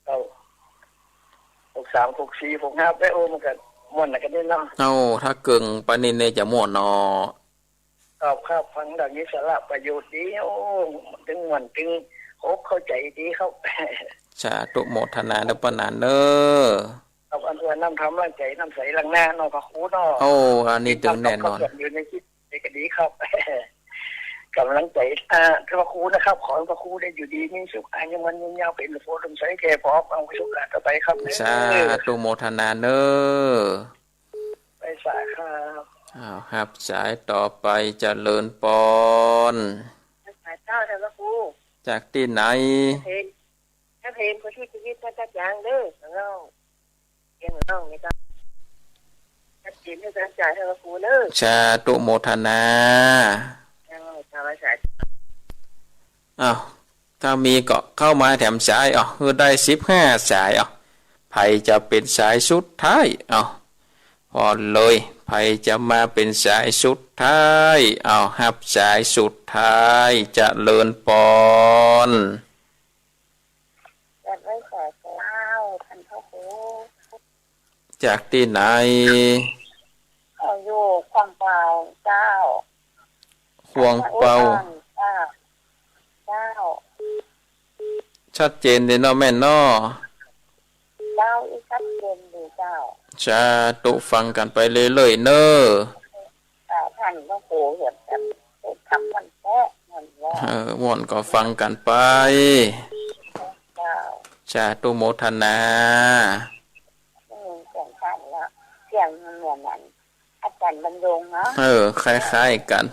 เอ้า หกสาม หกสี่ หกห้า ไป โอ้ มันก็ม่วนกั๋นนี่เนาะ เอ้า ถ้าเกิ่งไปนี่เนี่ยจะม่วนเนาะ ครับ ครับ ฟังแล้วมีสาระประโยชน์ดี โอ้ ตึงม่วน ตึงอกเข้าใจ๋ดีครับ สาธุโมทนาเน่อป้อหนานเน่อ ครับ อันเอื้อน้ำธรรมล้างใจ๋ น้ำใสล้างหน้าเนาะพระครูเนาะ โอ้ อันนี้ตึงแน่นอน ทำกับข้าวสวยอยู่ในจิต เด็กก็ดีครับ กำลังใจ๋ อ่า พระครูนะครับ ขอให้พระครูได้อยู่ดีมีสุข อายุมั่นยืนยาว เป๋นหลวงปู่หลวงใสแก่พร้อม เอาสุขะต่อไปครับ สาธุโมทนาเน่อ ไปสาครับ อ้าว ฮับสายต่อไป เจริญปอน สาเจ้า ต้านพระครู จากตี้ไหน เพน ถ้าเพน คนที่ชีวิตก็จะจางเด้อ เนาะ เสียงน้องนี่ก็ชัดเจนเน่อ สาเจ้า ต้านพระครูเน่อ สาธุโมทนา เจ้า เจ้า สาธุ อ้าว ถ้ามีก็เข้ามาแถมสาย อ้าว หื้อได้สิบห้าสาย อ้าว ใผจะเป๋นสายสุดท้าย อ้าว ผ่อนเลย ใผจะมาเป๋นสายสุดท้าย อ้าว ฮับสายสุดท้าย เจริญปอน กราบไหว้สาเจ้า ต้านพระครู จากตี้ไหน เอ่อ อยู่ขวางเปาเจ้า ขวางเปา เจ้า เจ้า ชัดเจนดีเนาะแม่เนาะ เจ้า อี้ชัดเจนดีเจ้า สาธุ ฟังกั๋นไปเรื่อยๆ เน่อ เอ่อ ต้านหลวงปู่เหียบกัน เออ ม่วนก็ฟังกั๋นไป เจ้า สาธุโมทนา อืม เสียงต้านละ เสียงมันเหมือนอัน อาจ๋ารย์บรรยงเนาะ เออ คล้ายๆ กั๋น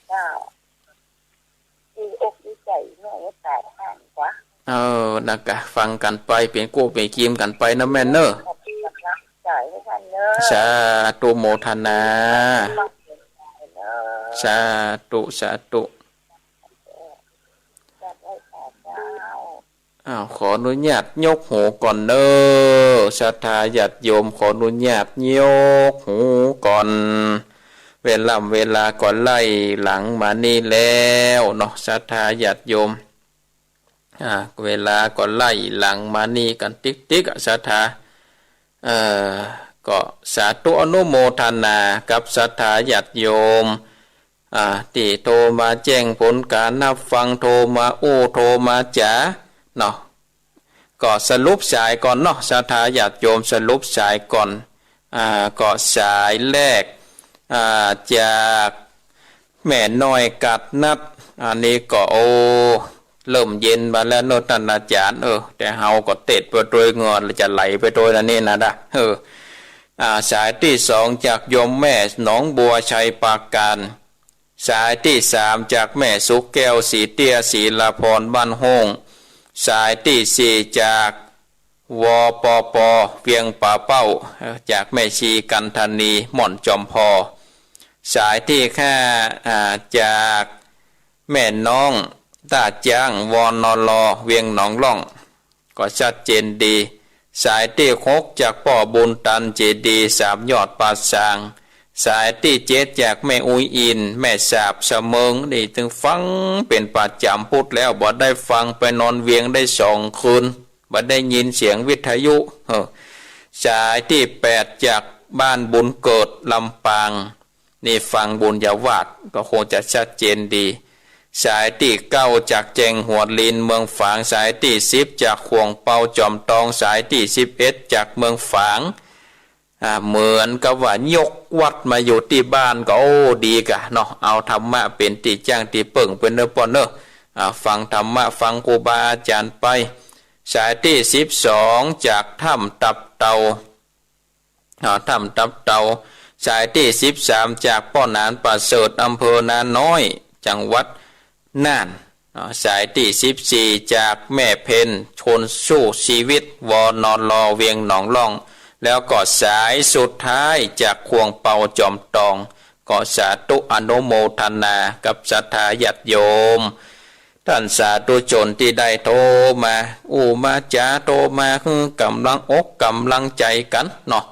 เจ้า ดีอกดีใจ๋เมื่อโอกาสผ่านกว่า เออ นะกะ ฟังกั๋นไป เป๋นกู้เป๋นกีมกั๋นไปนะแม่เน่อ สาธุโมทนา สาธุ สาธุ เจ้า เจ้า อ้าว ขออนุญาตยกหูก่อนเน่อ ศรัทธาญาติโยม ขออนุญาตยกหูก่อน เวล่ำเวลาก็ไล่หลังมานี่แล้วเนาะ ศรัทธาญาติโยม อ่า เวลาก็ไล่หลังมานี่กั๋นติ๊กๆ อะ ศรัทธา เอ่อ ก็สาธุอนุโมทนากับศรัทธาญาติโยม อ่า ตี้โทรมาแจ้งผลก๋านฮับฟัง โทรมาอู้ โทรมาจ๋า เนาะ ก็สรุปสายก่อนเนาะ ศรัทธาญาติโยม สรุปสายก่อน อ่า ก็สายแรก อ่า จากแม่น้อยกาดนัด อันนี้ก็ โอ้ เริ่มเย็นมาแล้วเนาะต้านอาจ๋ารย์ เออ แต่เฮาก็เต็ดไปตวย เหงื่อจะไหลไปตวยแล้วนี่นะดะ เออ อ่า สายตี้สองจากโยมแม่หนองบัว ชัยปราการ สายตี้สามจากแม่สุขแก้ว ศรีเตี้ย ศรีลาภรณ์ บ้านโฮ่ง สายตี้สี่จาก วปป เวียงป่าเป้า เอ่อ จากแม่ชีกันธนี ม่อนจอมพอ สายตี้ห้า อ่า จากแม่น้องต้าจ๊าง วนร เวียงหนองล่อง ก็ชัดเจนดี สายตี้หกจากป้อบุญตัน เจดีย์สามยอดป่าซาง สายตี้เจ็ดจากแม่อุ๊ยอิน แม่สาบ สะเมิง นี่ตึงฟังเป๋นประจ๋ำปุ๊ดแล้ว บ่ได้ฟัง ไปนอนเวียงได้สองคืน บ่ได้ยินเสียงวิทยุ เออ สายตี้แปดจากบ้านบุญเกิด ลำปาง นี่ฟังบุญญาวาส ก็คงจะชัดเจนดี สายตี้เก้าจากแจ้งหัวลิน เมืองฝาง สายตี้สิบจากข่วงเปา จอมตอง สายตี้สิบเอ็ดจากเมืองฝาง อ่า เหมือนกับว่ายกวัดมาอยู่ตี้บ้านก็ โอ้ ดีก่ะเนาะ เอาธรรมะเป๋นตี้จั้งตี้เปิ้งไปเน่อป้อเน่อ อ่า ฟังธรรมะ ฟังครูบาอาจารย์ไป สายตี้สิบสอง จากถ้ำตับเต่า อ่า ถ้ำตับเต่า สายตี้สิบสาม จากป้อหนานประเสริฐ อำเภอนาน้อย จังหวัดน่าน อ่า สายตี้สิบสี่ จากแม่เพ็ญ คนสู้ชีวิต วนล เวียงหนองล่อง แล้วก็สายสุดท้ายจากข่วงเปาจอมตอง ก็สาธุอนุโมทนากับศรัทธาญาติโยม ต้านสาธุชนตี้ได้โทรมา อู้มาจ๋า โทรมาหื้อก๋ำลังอกก๋ำลังใจ๋กั๋นเนาะ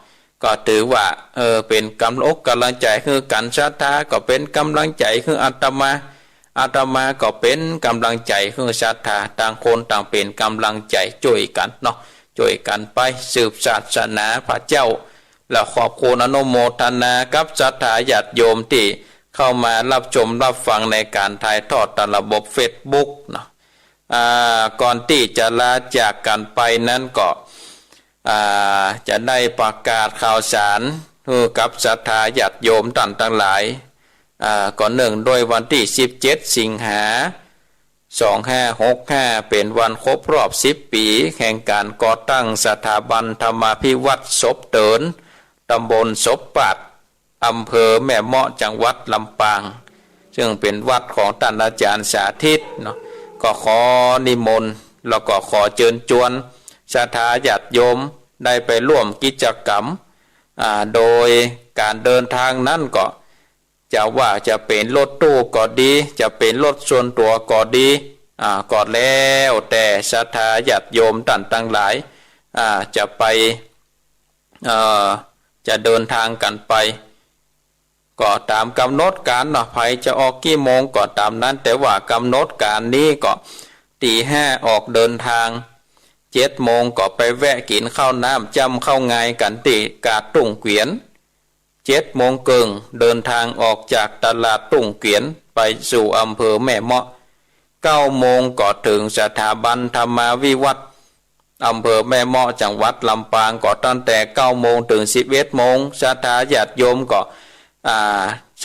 ก็ถือว่า เออ เป๋นก๋ำลังอกก๋ำลังใจ๋หื้อกั๋น ศรัทธาก็เป๋นก๋ำลังใจ๋หื้ออาตมา อาตมาก็เป๋นก๋ำลังใจ๋หื้อศรัทธา ต่างคนต่างเป๋นก๋ำลังใจ๋จ้วยกั๋นเนาะ จ้วยกั๋นไปสืบศาสนาพระเจ้า แล้วขอบคุณอนุโมทนากับศรัทธาญาติโยมตี้เข้ามารับชมรับฟังในก๋านถ่ายทอดตามระบบเฟซบุ๊กเนาะ อ่า ก่อนตี้จะลาจากกั๋นไปนั้นก็ อ่า จะได้ประกาศข่าวสารหื้อกับศรัทธาญาติโยมต้านตังหลาย อ่า ก็เนื่องด้วยวันตี้สิบเจ็ดสิงหา สองห้าหกห้า เป๋นวันครบรอบสิบปี๋ แห่งก๋านก่อตั้งสถาบันธรรมาภิวัฒน์ศพเติน ตำบลศพปาด อำเภอแม่เมาะ จังหวัดลำปาง ซึ่งเป๋นวัดของต้านอาจ๋ารย์สาธิตเนาะ ก็ขอนิมนต์ แล้วก็ขอเจิญจวนศรัทธาญาติโยมได้ไปร่วมกิจกรรม อ่า โดยก๋านเดินทางนั้นก็ จะว่าจะเป๋นรถตู้ก็ดี จะเป๋นรถส่วนตั๋วก็ดี อ่า ก็แล้วแต่ศรัทธาญาติโยมต้านตังหลาย อ่า จะไป เอ่อ จะเดินทางกั๋นไป ก็ต๋ามก๋ำหนดก๋านเนาะ ใผจะออกกี่โมงก็ต๋ามนั้น แต่ว่าก๋ำหนดก๋านนี้ก็ ตี๋ห้าออกเดินทาง เจ็ดโมงก็ไปแวะกิ๋นข้าวน้ำจ้ำข้าวงายกั๋นตี้กาดตุ้งเกวียน เจ็ดโมงเกิ่งเดินทางออกจากตลาดตุ้งเกวียนไปสู่อำเภอแม่เมาะ เก้าโมงก็เถิงสถาบันธรรมาภิวัฒน์ อำเภอแม่เมาะ จังหวัดลำปาง ก็ตั้งแต่เก้าโมงเถิงสิบเอ็ดโมง ศรัทธาญาติโยมก็ อ่า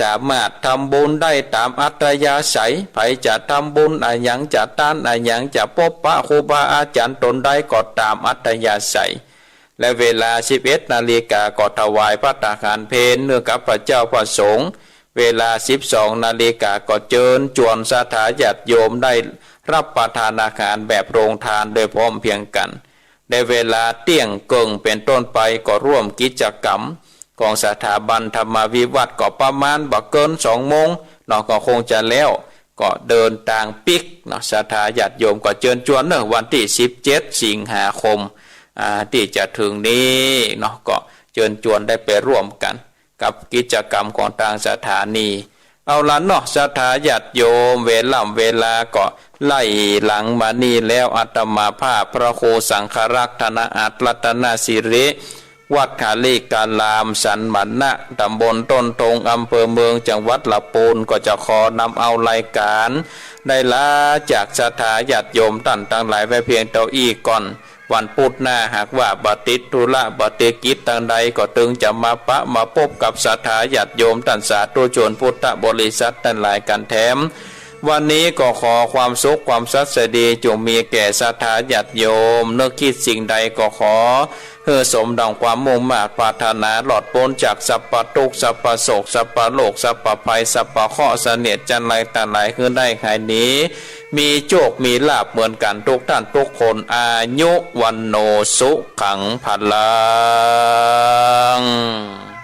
สามารถทำบุญได้ต๋ามอัธยาศัย ใผจะทำบุญอะหยัง จะตานอะหยัง จะปบปะครูบาอาจ๋ารย์ต๋นใดก็ต๋ามอัธยาศัย และเวลาสิบเอ็ดนาฬิกาก็ถวายภัตตาหารเพลหื้อกับพระเจ้าพระสงฆ์ เวลาสิบสองนาฬิกาก็เจิญจวนศรัทธาญาติโยมได้รับประทานอาหารแบบโรงทานโดยพร้อมเพรียงกั๋น ในเวลาเตี้ยงเกิ่งเป๋นต้นไปก็ร่วมกิจกรรมของสถาบันธรรมาภิวัฒน์ก็ประมาณบ่เกินสองโมงเนาะ ก็คงจะแล้ว ก็เดินตางปิ๊กเนาะ ศรัทธาญาติโยมก็เจิญจวนเนาะ วันตี้สิบเจ็ดสิงหาคม อ่า ตี้จะเถิงนี้เนาะ ก็เจิญจวนได้ไปร่วมกั๋นกับกิจกรรมของตางสถานี เอาละเนาะ ศรัทธาญาติโยม เวล่ำเวลาก็ไล่หลังมานี่แล้ว อาตมาภาพพระครูสังฆรักษ์ ธนอาจ รัตนสิริ วัดหาริการาม สันมณะ ตำบลต้นทง อำเภอเมือง จังหวัดลำปูน ก็จะขอนำเอารายการได้ลาจากศรัทธาญาติโยมต้านตังหลายไว้เพียงเต้าอี้ก่อน วันพุธหน้าหากว่าบ่ติดธุระบ่ติดกิจตางใดก็เถิงจะมาปะมาปบกับศรัทธาญาติโยมต้านสาธุชนพุทธบริษัทตังหลายกั๋นแถม วันนี้ก็ขอความสุขความสัสดีจงมีแก่ศรัทธาญาติโยม นึกคิดสิ่งใดก็ขอหื้อสมดังความมุ่งมาดปรารถนา หลอดป๊นจากสัพพะตุ๊กข์ สัพพะโศก สัพพะโรค สัพพะภัย สัพพะเคราะห์เสนียดจัญไรตังหลายหื้อได้หายหนี มีโจคมีลาภเหมือนกั๋นทุกต้านทุกคน อายุ วัณโณ สุขัง พลัง